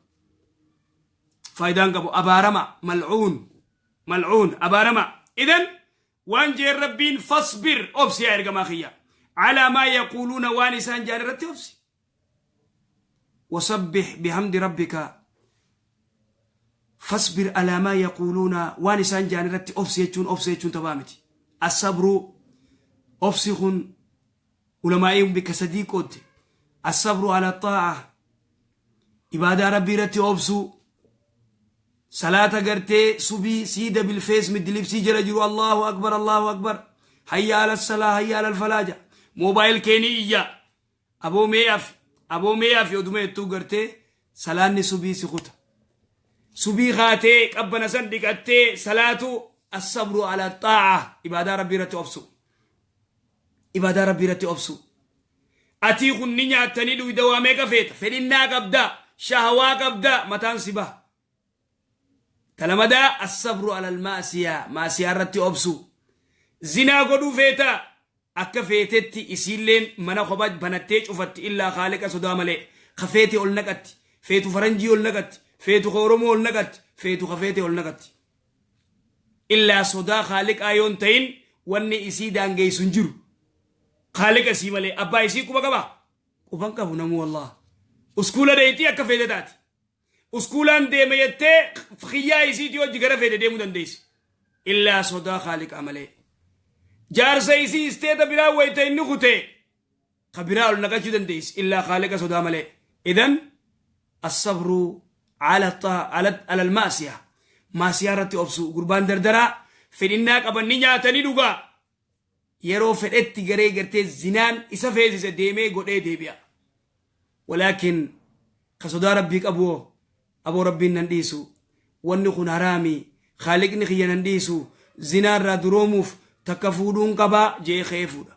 faayidaan qabu. Abaarama, mal'uun, mal'uun, abaarama. Idan waan jeen Rabbiin, fasbir, obsi yaa ergamaa kiyya, calaa maa yaquuluuna, waan isaan jaan irratti obsi, wasabbih bihamdi rabbika. Fasbir alaa maa yaquuluuna, waan isaan jaan irratti obsi jechuun, obsi jechuun taphaa miti. Asabru, obsi kun ulamaa'iin bikka sadii qoodde. Asabru ala xaa'a, ibaadaa Rabbii irratti obsuu, salaata gartee subii siida bilfees middilibsii jala jiru, Allahu akbar, Allahu akbar, hayya ala salaa, hayya ala falaaja, moobaayil keenii iyya, aboo mee'aaf, aboo mee'aaf, oduma jettuu gartee salaanni subii si kuta. Subii kaatee qabbana san dhiqattee salaatu, asabru ala xaa'a, ibaadaa Rabbii irratti obsu. Ibaadaa Rabbii irratti obsuu. Atii kun ni nyaatta ni dhuyda waa meeqa feeta fedhinnaa qabda shahawaa qabda mataan si baha. Ta lamadaa assabru alal ma'asiyaa ma'asiyaa irratti obsuu. Zinaa godhuu feeta akka feetetti isiilleen mana kopha banattee cufatti illaa khaaliqa sodaa malee ka feete ol naqatti feetu faranjii ol naqatti feetu ka oromoo ol naqatti feetu ka feete ol naqatti. Illaa sodaa khaaliqaa yoon ta'in wanni isii daangeessu hin jiru. Khaaliqa isii malee abbaa isii quba qabaa? Quban qabu namuu wallah. Uskuula deeytii akka feete taati. Uskuulaan deema jettee kiyyaa isiitii hojii gara feete deemuu dandeessi. Illaa sodaa khaaliqaa malee. Jaarsa isii isteeta biraa wayita inni kutee ka biraa ol naqachuu dandeessi illaa khaaliqa sodaa malee. Idan assabru ala ala almaasiya maasiyaa irratti obsu gurbaan dardaraa fedhinnaa qaban ni nyaata ni dhugaa yeroo fedhetti garee gartee zinaan isa feesise deemee godhee deebi'a. Walaakin ka sodaa rabbii qabu hoo aboo rabbiin nan dhiisu wanni kun haraami khaaliqni kiyya nan dhiisu zinaa irraa duroomuuf takka fuudhuun qabaa jee ka'ee fuudha.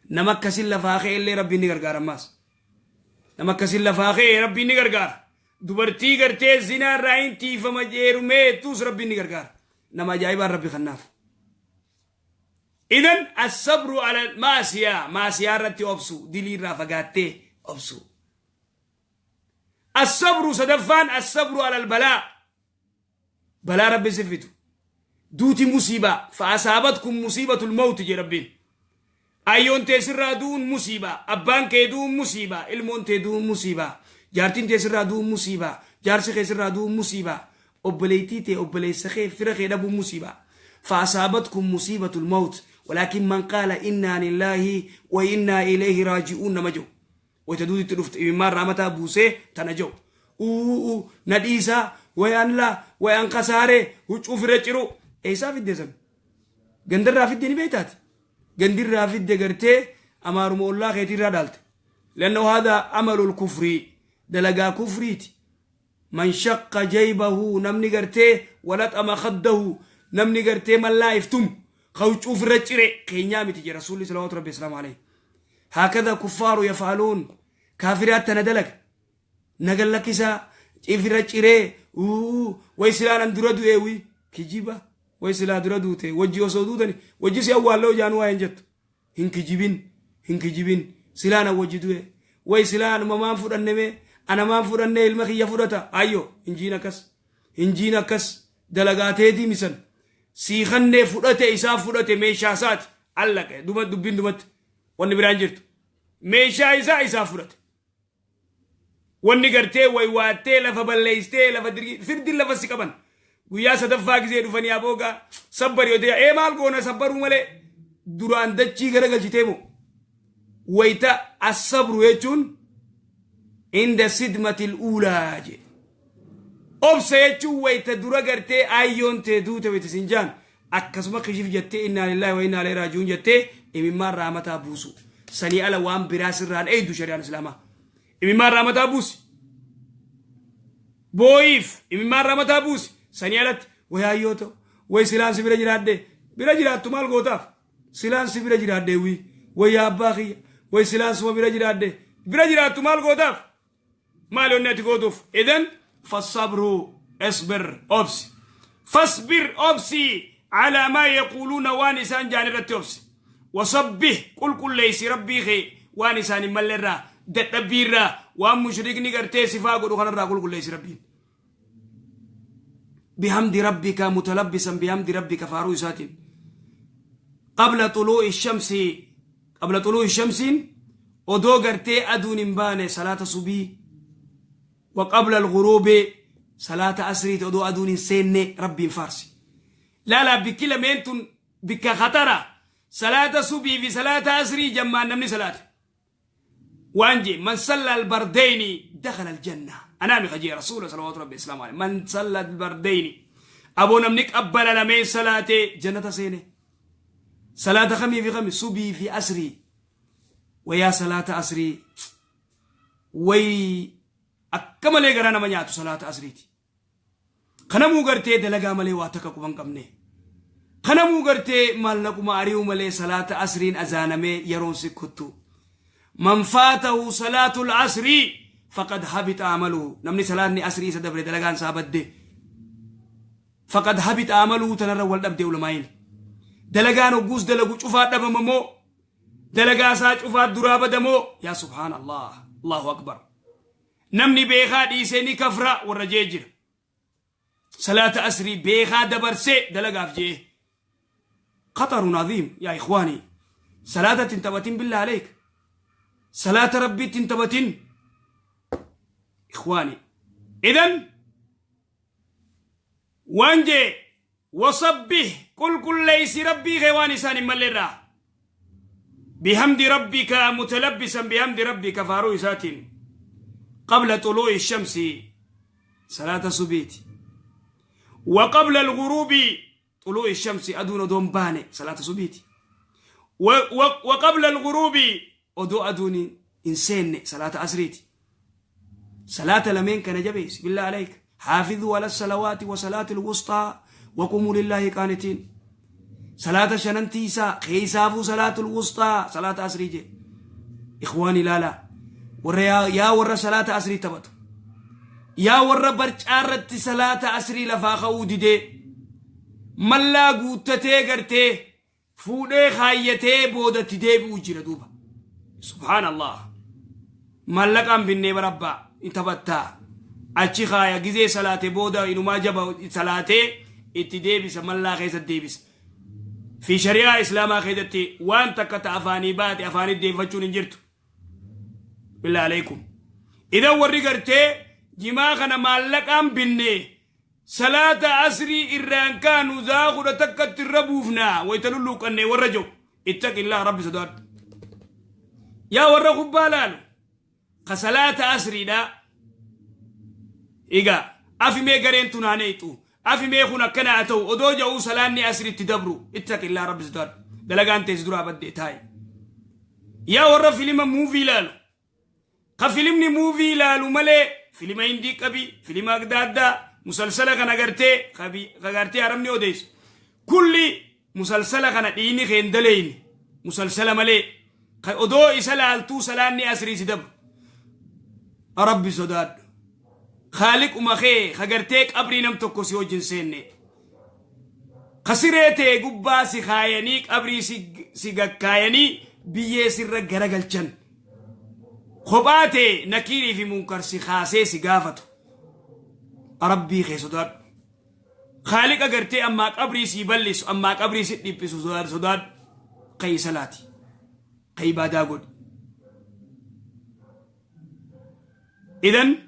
Nama akkasin lafaa ka'e illee rabbiin ni gargaara ammaas. Nama akkasin lafaa ka'e rabbiin ni gargaara. Dubartii gartee zinaa irraa hin tiifama jeerumee jettuus rabbiin ni gargaara. Nama ajaa'ibaan rabbi kannaaf. Idan assabru ala maasiyaa maasiyaa irratti obsu dilii irraa fagaattee obsu. Assabru sadaffaan assabru alal balaa balaa rabbi si fidu. Duuti musiibaa fa asaabatkum musiibatul mawti jee rabbiin. Ayyoon tee sirraa du'uun musiibaa abbaan kee du'uun musiibaa ilmoon tee du'uun musiibaa jaartiin tee sirraa du'uun musiibaa jaarsi kee sirraa du'uun musiibaa obboleettii tee obboleessa kee fira kee dhabuun musiibaa fa asaabatkum musiibatul mawt walaakin man qaala innaa lillaahi wa innaa ilayhi raaji'uun nama jedhu wayta duutitti dhufte imimmaan raamataa buusee tana jedhu uuu na dhiisaa way an laa way an kasaaree huccuu fira ciru eessaa fidde san gandarraa fidde ni beektaati gandirraa fidde gartee amaaruma ollaa keetiirraa dhaalte lannahu haadaa amalul kufrii dalagaa kufriiti Man shaqqa jaybahu namni gartee walaxama khaddahu namni gartee mallaa if tumu ka huccuu ofirra cire keenyaa miti jedhe rasuulli salawaatu rabbi islaamu alayhi haakadha kuffaaru yaf'aluun kaafiraat tana dalaga nagan lakkisaa ifirra ciree uu way silaa nan dura du'ee wi kijiba way silaa dura duute wajji osoo duutani wajji si awwaalloo jaanuu waa hin jettu Hin kijibin hin kijibin silaa na wajji du'e way silaa anuma maan fudhanne mee ana maan fudhanne ilma kiyya fudhata ayyo hin jiin akkas hin jiin akkas dalagaa teetii misan sii kannee fudhate isaa fudhate meeshaa isaati allaqe duma dubbiin dumatti wanni biraan jirtu meeshaa isaa isaa fudhate Wanni gartee waywaattee lafa balleessitee lafa dirgii firdiin lafa si qaban. Guyyaa sadaffaa gisee dhufanii aboogaa sabbari yoo ta'e ee maal goona sabbaruu malee duraan dachii garagalchitee moo wayita assabru jechuun inda sidmatil uulaa jee. Obsa jechuun wayita dura gartee aayyoon tee duute wayita sin jaan Akkasuma kishif jettee innaa lillaahi wa innaa ilayhi raaji'uun jettee imimmaan rahmataa buusu. Sanii ala waan biraa sirraan eeydu shari'aan islaamaa. Imimmaan rahmataa buusi. Booyiif imimmaan rahmataa buusi. Sanii alatti way hayyoo ta'u way silaan si bira jiraadhe bira jiraattu maal gootaaf silaan si bira jiraadhe wii way yaa abbaa kiyya way silaan suma bira jiraadhe bira jiraattu maal gootaaf Maali wanni ati gootuuf? Idan fassabru isbir obsi. Fasbir obsi calaa maa yaquuluuna waan isaan jaan irratti obsi. Wasabbih qulqulleessi rabbii kee waan isaan hin malle irraa dadhabbii irraa waan mushrikni gartee sifaa godhu kanarraa qulqulleessi rabbiin. Bihamdi rabbika mutalabbisan bihamdi rabbika faaruu isaatiin. Qabla xuluu'i shamsi qabla xuluu'i shamsiin odoo gartee aduun hin baane salaata subii wa qabla al-ghuruubi salaata asriiti odoo aduun hin seenne rabbiin faarsi. Laalaa bikki lameen tun bikka khatara salaata subii fi salaata asrii jammaan namni salaate. Waan jee man salla albardeyni dakhala aljanna anaami ka jee rasuula salawaatu rabbi islaamu alayhi man salla albardeyni aboo namni qabbala lameen salaatee jannata seene salaata kamii fi kami subii fi asrii wayaa salaata asrii way akka malee garaa nama nyaatu salaata asriiti kanamuu gartee dalagaa malee waa takka quban qabne. Kanamuu gartee maallaquma ari'uu malee salaata asriin azaanamee yeroon si kuttu. Man faatahu salaatul asrii faqad habita amaluhu. Namni salaatni asrii isa dabre dalagaan isaa badde. Faqad habita amaluhu tanarra wal dhabde ulamaa'iin. Dalagaan hogguus dalagu cufaa dhabama moo dalagaa isaa cufaa duraa bada moo? Yaa subhaan Allah, Allahu akbar. Namni beekaa dhiisee ni kafra warra jee jira. Salaata asrii beekaa dabarsee dalagaaf jee. Khatarun aziim yaa ikhwaanii. Salaata ittiin taphatin, billah aleek. Salaata rabbii ittiin taphatin. Ikhwaanii. Idan waan jee, wasabbih, qulqulleeysi rabbii kee waan isaan hin malle irraa. Bihamdi rabbika mutalabbisan bihamdi rabbika, faaruu isaatiin. Qabla xuluu'i shamsi, salaata subiiti. Wa qabla alguruubi, xuluu'i shamsi, aduun odoon baane salaata subiiti. Wa qabla alguruubi, odoo aduun hin seenne salaata asriiti. Salaata lameen kana jabeessi, billah alayk. Haafidhuu ala salawaati wa salaati alwusxaa wa qumuu lillaahi qaanitiin. Salaata shanan tiisaa, keeysaafuu salaatul wusxaa, salaata asrii jee. Ikhwaan, ilaalaa. Warra yaa warra salaata asrii taphatu. Yaa warra barcaa irratti salaata asrii lafaa ka'uu didee. Mallaa guuttatee gartee fuudhee kaayyatee boodatti deebi'u jira duuba. Subhaanallah. Maallaqaan binnee barabbaa in taphattaa. Achi kaaya, gizee salaate booda inumaa jaba salaatee itti deebisa, mallaa keessa deebisa. Fi shari'aa islaamaa keessatti waan takka ta afaanii baate afaanii deebifachuun hin jirtu. Billah alaikum. Idan warri gartee jimaa kana maallaqaan binnee salaata asrii irraan kaanu zaa 11tti irra buufnaa wayita lulluuqqannee warra jiru. Ittaqillaa, rabbi sodaadhu. Yaa warra kubbaa laalu ka salaata asriidha. Egaa afimee gareen tun haa neexu, afimee kun akkana haa ta'u odoo ja'uu salaanni asriitti dabru, ittaqillaa, rabbi sodaadhu. Dalagaan teessi duraa baddee taa'i. Yaa warra filima movie laalu, ka filimni movie ilaalu malee filima hindii qabi, filima adda addaa, musalsala kana gartee qabi, ka gartee arabni odeessu kulli musalsala kana dhiini keen daleyni musalsala malee ka odoo isa laaltuu salaanni asrii si dabru, rabbi sodaadhu. Khaaliquma kee ka gartee qabrii nam tokko si wajjin seenne, ka siree ta'e gubbaa si kaayanii qabrii si gakkaayanii biyyee sirra garagalchan, kophaa ta'e nakiirii fi munkar si kaasee si gaafatu, rabbii kee sodaadhu. Khaaliqa gartee ammaa qabrii sii bal'isu, ammaa qabrii si dhiphisu sodaadhu. Kayi salaati, ka ibaadaa godhi. Idan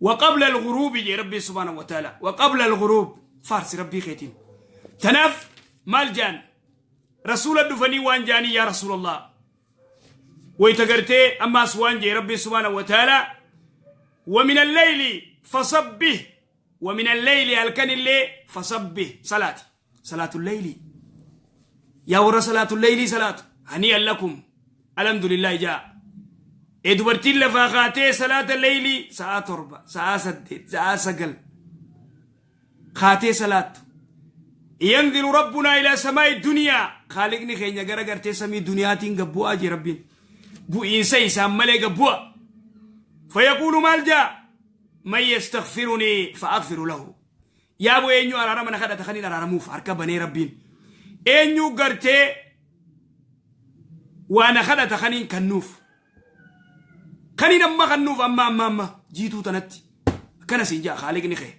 وقبل الغروب جي ربي سبحانه وتعالى، وقبل الغروب فارس ربي خيتين. تناف مال جان رسول الدفني وان جاني يا رسول الله ويتقرتي أما سوان جي ربي سبحانه وتعالى: ومن الليل فسبح. ومن الليل، الكن الليل، فسبح، صلاة صلاة الليل. يا ور صلاة الليل صلاة، هنيئا لكم، الحمد لله. جاء dubartiin lafaa kaatee salaata leeylii sa'aa 7, sa'aa 8, sa'aa 9 kaatee salaattu. ينزل ربنا إلى سماء الدنيا، Khaaliqni keenya gara gartee samii duniyaatiin gabbu'aa jee rabbiin. Bu'iinsa isaan malee gabbu'a. فيقول, maal jaa? من يستغفرني فأغفر له. Yaa bu eenyu araarama na kadhata kaniin araaramuuf? Harka banee rabbiin. Eenyu gartee waa na kadhata kaniin kannuuf? Kaniin amma kannuuf, amma amma amma jiituu tanatti. Akkana siin jaa Khaaliqni kee.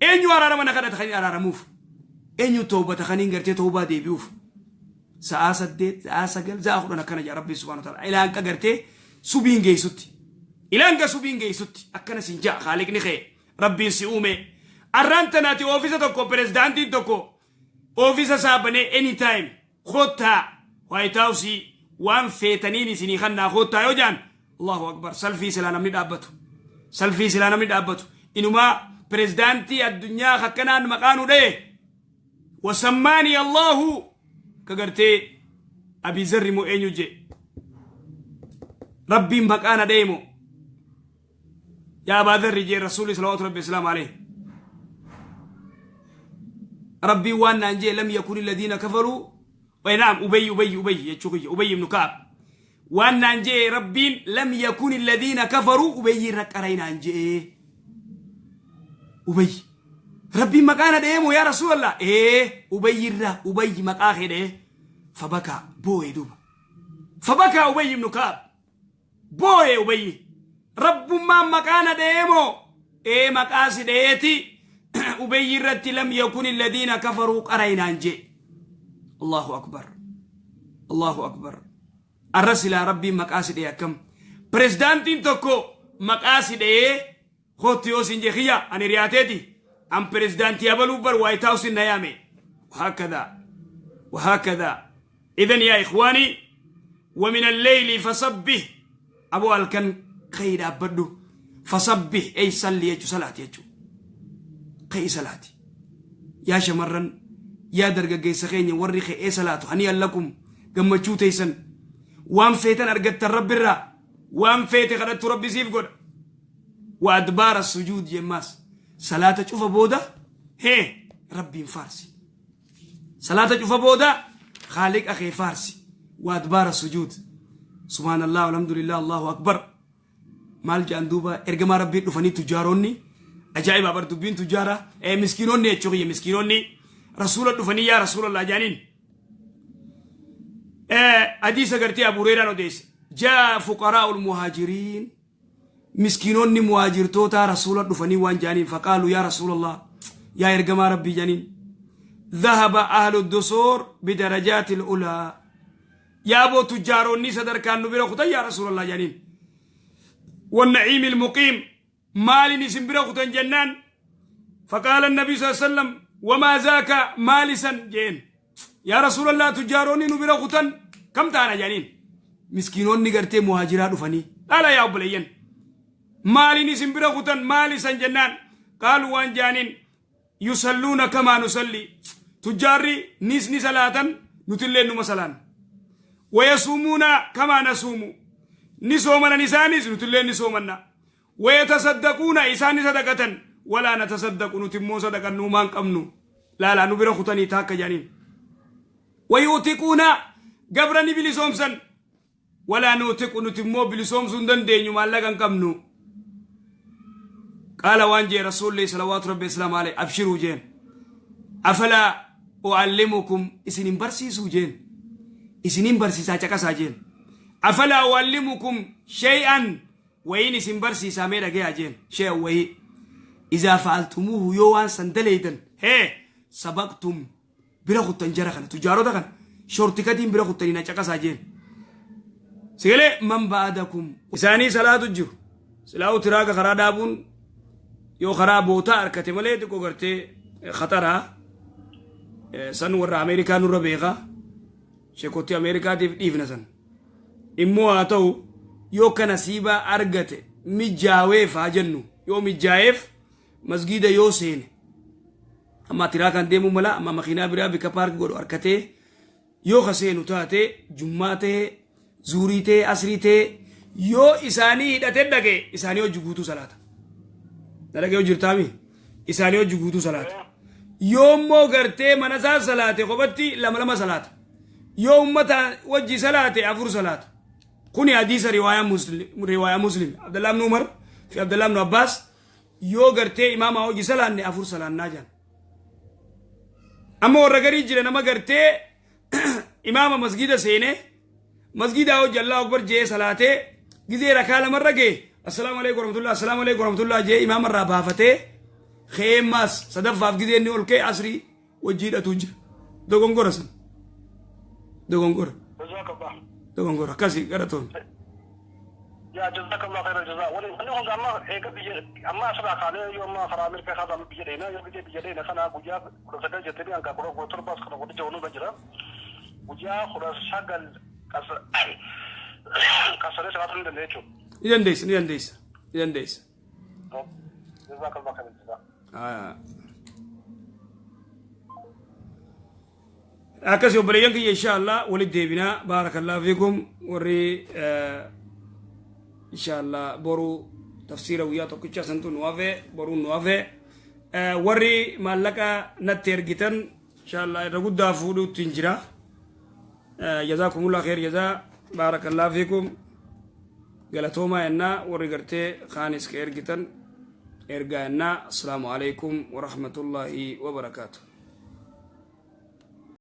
Eenyu araarama na kadhata kaniin araaramuuf? Eenyu toobata kaniin gartee toobaa deebi'uuf? Sa'aa 8, sa'aa 9, sa'aa 10 akkana jaa rabbi subhaanahu wa ta'ala. Ilaanqa gartee subiin geessutti. Ilaanqa subiin geessutti akkana siin jaa Khaaliqni kee, rabbiin si uume. Arraan tanaati oofisa tokko, pirezidaantiin tokko oofisa isaa banee anytime koottaa White House waan feetaniin isinii kannaa koottaa yoo jaan, Allahu akbar, salfii silaa namni dhaabbatu. Salfii silaa namni dhaabbatu. Inumaa pirezidaantii addunyaa akkanaan maqaa nu dha'e. وسماني الله ka gartee Abii Zarri moo eenyu jee, rabbiin maqaa na dha'e moo yaa Abaa Zarri jee rasuulli salawaatu rabbi islaam alayhi. Rabbiin waan naan jee lam yakun alladhiina kafaruu. Naam, Ubay, Ubay, Ubay jechuu kiyya, Ubay ibnu Ka'ab waan naan jee Rabbiin lam yakun alladhiina kafaruu Ubayyi irra qarai naan jee. Ubay Rabbiin maqaa na dha'ee moo yaa Rasuulallah? Ee, Ubay irra, Ubay maqaa kee dha'ee. Fabakaa, boo'e duuba. Fabakaa Ubay ibnu Ka'ab, boo'e Ubayyi. Rabbummaan maqaa na dha'ee moo? Ee, maqaa si dha'eeti Ubayyi irratti lam yakun alladhiina kafaruu qarai naan jee. Allahu akbar, Allahu akbar. Arra silaa Rabbiin maqaa si dha'e akkam? Pirezidaantiin tokko maqaa si dha'ee kootu yoo sin jee, kiyya ani riyaateeti an pirezidaantii abaluu bar White House na yaame. وهكذا وهكذا. إذن يا إخواني، ومن الليل فسبح. أبو الكن خير أبدو فسبح أي صلي يجو صلاة يجو خي صلاتي. يا shamarran, yaa dargaggeessa keenya, warri ka'ee salaatu, هنيئا لكم, gammachuu teessan. Waan feetan argattan Rabbirraa, waan feete kadhattu Rabbi siif godha. وأدبار السجود jemmaas salaata cufa booda hee Rabbiin faarsi. Salaata cufa booda Khaaliqa kee faarsi. وأدبار السجود, سبحان الله, الحمد لله, الله أكبر. Maal jedhan duuba ergamaa Rabbii dhufanii tujaaroonni? Ajaa'iba bar dubbiin tujaara, miskiinonni jechuu kiyya. Miskiinonni Rasuula dhufanii yaa Rasuulallah jaaniin. Hadiisa gartee Abu Hurairaan odeesse. جاء فقراء المهاجرين, miskiinonni muhaajirtoota Rasuula dhufanii waan jaaniin, فقالوا يا رسول الله, yaa ergamaa Rabbii jaaniin, ذهب أهل الدثور بالدرجات العلى. Yaa boo, tujjaaronni sadarkaan nu bira kutan yaa Rasuulallah jaaniin. والنعيم المقيم, maalin isin bira kutan jennaan, فقال النبي صلى الله عليه وسلم وما ذاك, maalisan jeen yaa Rasuulallah? Tujjaaronni nu bira kutan kam taana jaaniin. Miskiinonni gartee muhaajiraa dhufanii dhala, yaa obboleeyyan, maalin isin bira kutan, maalisan jennaan, قالوا waan jaaniin, يصلون كما نصلي, tujjaarri nis ni salaatan, nutillee numa salaan. ويصومون كما نصوم, ni soomanan isaanis, nutillee ni soomanna. ويتصدقون, isaan ni sadaqatan, ولا نتصدق, nuti immoo sadaqannuu maan qabnu. Laalaa, nu bira kutanii taakka jaaniin. ويعتقون, gabra ni bilisoomsan, ولا نعتق, nuti immoo bilisoomsuu hin dandeenyu, maallaqa hin qabnu. قال waan jee Rasuulli صلوات ربي وسلامه عليه, أبشروا jeen. أفلا أعلمكم, isinin barsiisuu jeen, isinin barsiisaa, caqasaa jeen. أفلا أعلمكم شيئا, wayin isin barsiisaa, mee dhagayaa jeen. شيئا, wayii, إذا فعلتموه, yoo waan san daleeydan, hee سبقتم, bira kuttan jara kana, tujaarota kana shortcutiin bira kuttanii, na caqasaa jeen. Sigalee من بعدكم, isaanii salaatu jiru. Silaa'u tiraaka karaa dhaabuun yoo karaa bootaa harkate malee xiqqoo gartee khataraa san warra Ameerikaa nurra beekaa, sheekotti Ameerikaatiif dhiifna san immoo. Haa ta'u, yoo kana siibaa argate mijaaweef haa jennu, yoo mijaayeef masgiida yoo seene, amma tiraakaan deemuu mala, amma makiinaa biraa bika park godhu harkatee yoo ka seenu taate, jummaa ta'e, zuurii ta'e, asrii ta'e, yoo isaanii hidhatee dhaqe, isaanii hojii guutuu salaata. Na dhaqee hojii isaanii hojii guutuu salaata. Yoo immoo gartee mana isaa salaate, kophatti lama lama salaata. Yoo ummata wajji salaate, afur salaata. Kuni hadiisa riwaayaa Muslim, riwaayaa Muslim, Abdullah ibn Umar fi Abdullah ibn Abbas. Yoo gartee imaama hojii salaanne, afur salaannaa jedhan. Amma warra garii jira, nama gartee imaama masgida seenee, masgida hojii الله أكبر jee salaatee, gizee rakaa lamarra gee, السلام عليكم ورحمة الله, السلام عليكم ورحمة الله jee, imaama irraa baafatee keemmaas sadaffaaf gizee inni ol ka'e asrii wajjii hidhatu jira. Dogongora san, dogongora. جزاك الله. Dogongora akkasii garatoon. يا جزاك الله خير الجزاء. Wanni kun amma eega biyya amma asirraa kaanee yoo amma karaa Ameerikaa kaasaan biyya dheena, yoo biyya dheena kana guyyaa 19 jettanii hanga 17 kana 16 nurra jira. Guyyaa 19 qasaree salaatu ni dandeenya jechuudha. Ni dandeessa, ni dandeessa, ni dandeessa. جزاك الله خير الجزاء. Akkasi obboleeyyan kiyya, insha Allah walitti deebinaa. بارك الله فيكم. Warri insha Allah boru tafsiira guyyaa tokkicha santu nu hafe, boruun nu hafe. Warri maallaqa natti ergitan inshallah irra guddaa fuudhuutti hin jira. Jazaakumullah kheer jazaa, baarakallahu fiikum, galatoomaa ennaa. Warri gartee kaanis ka ergitan ergaa ennaa. Assalaamu alaikum warahmatullaahi wabarakaatu.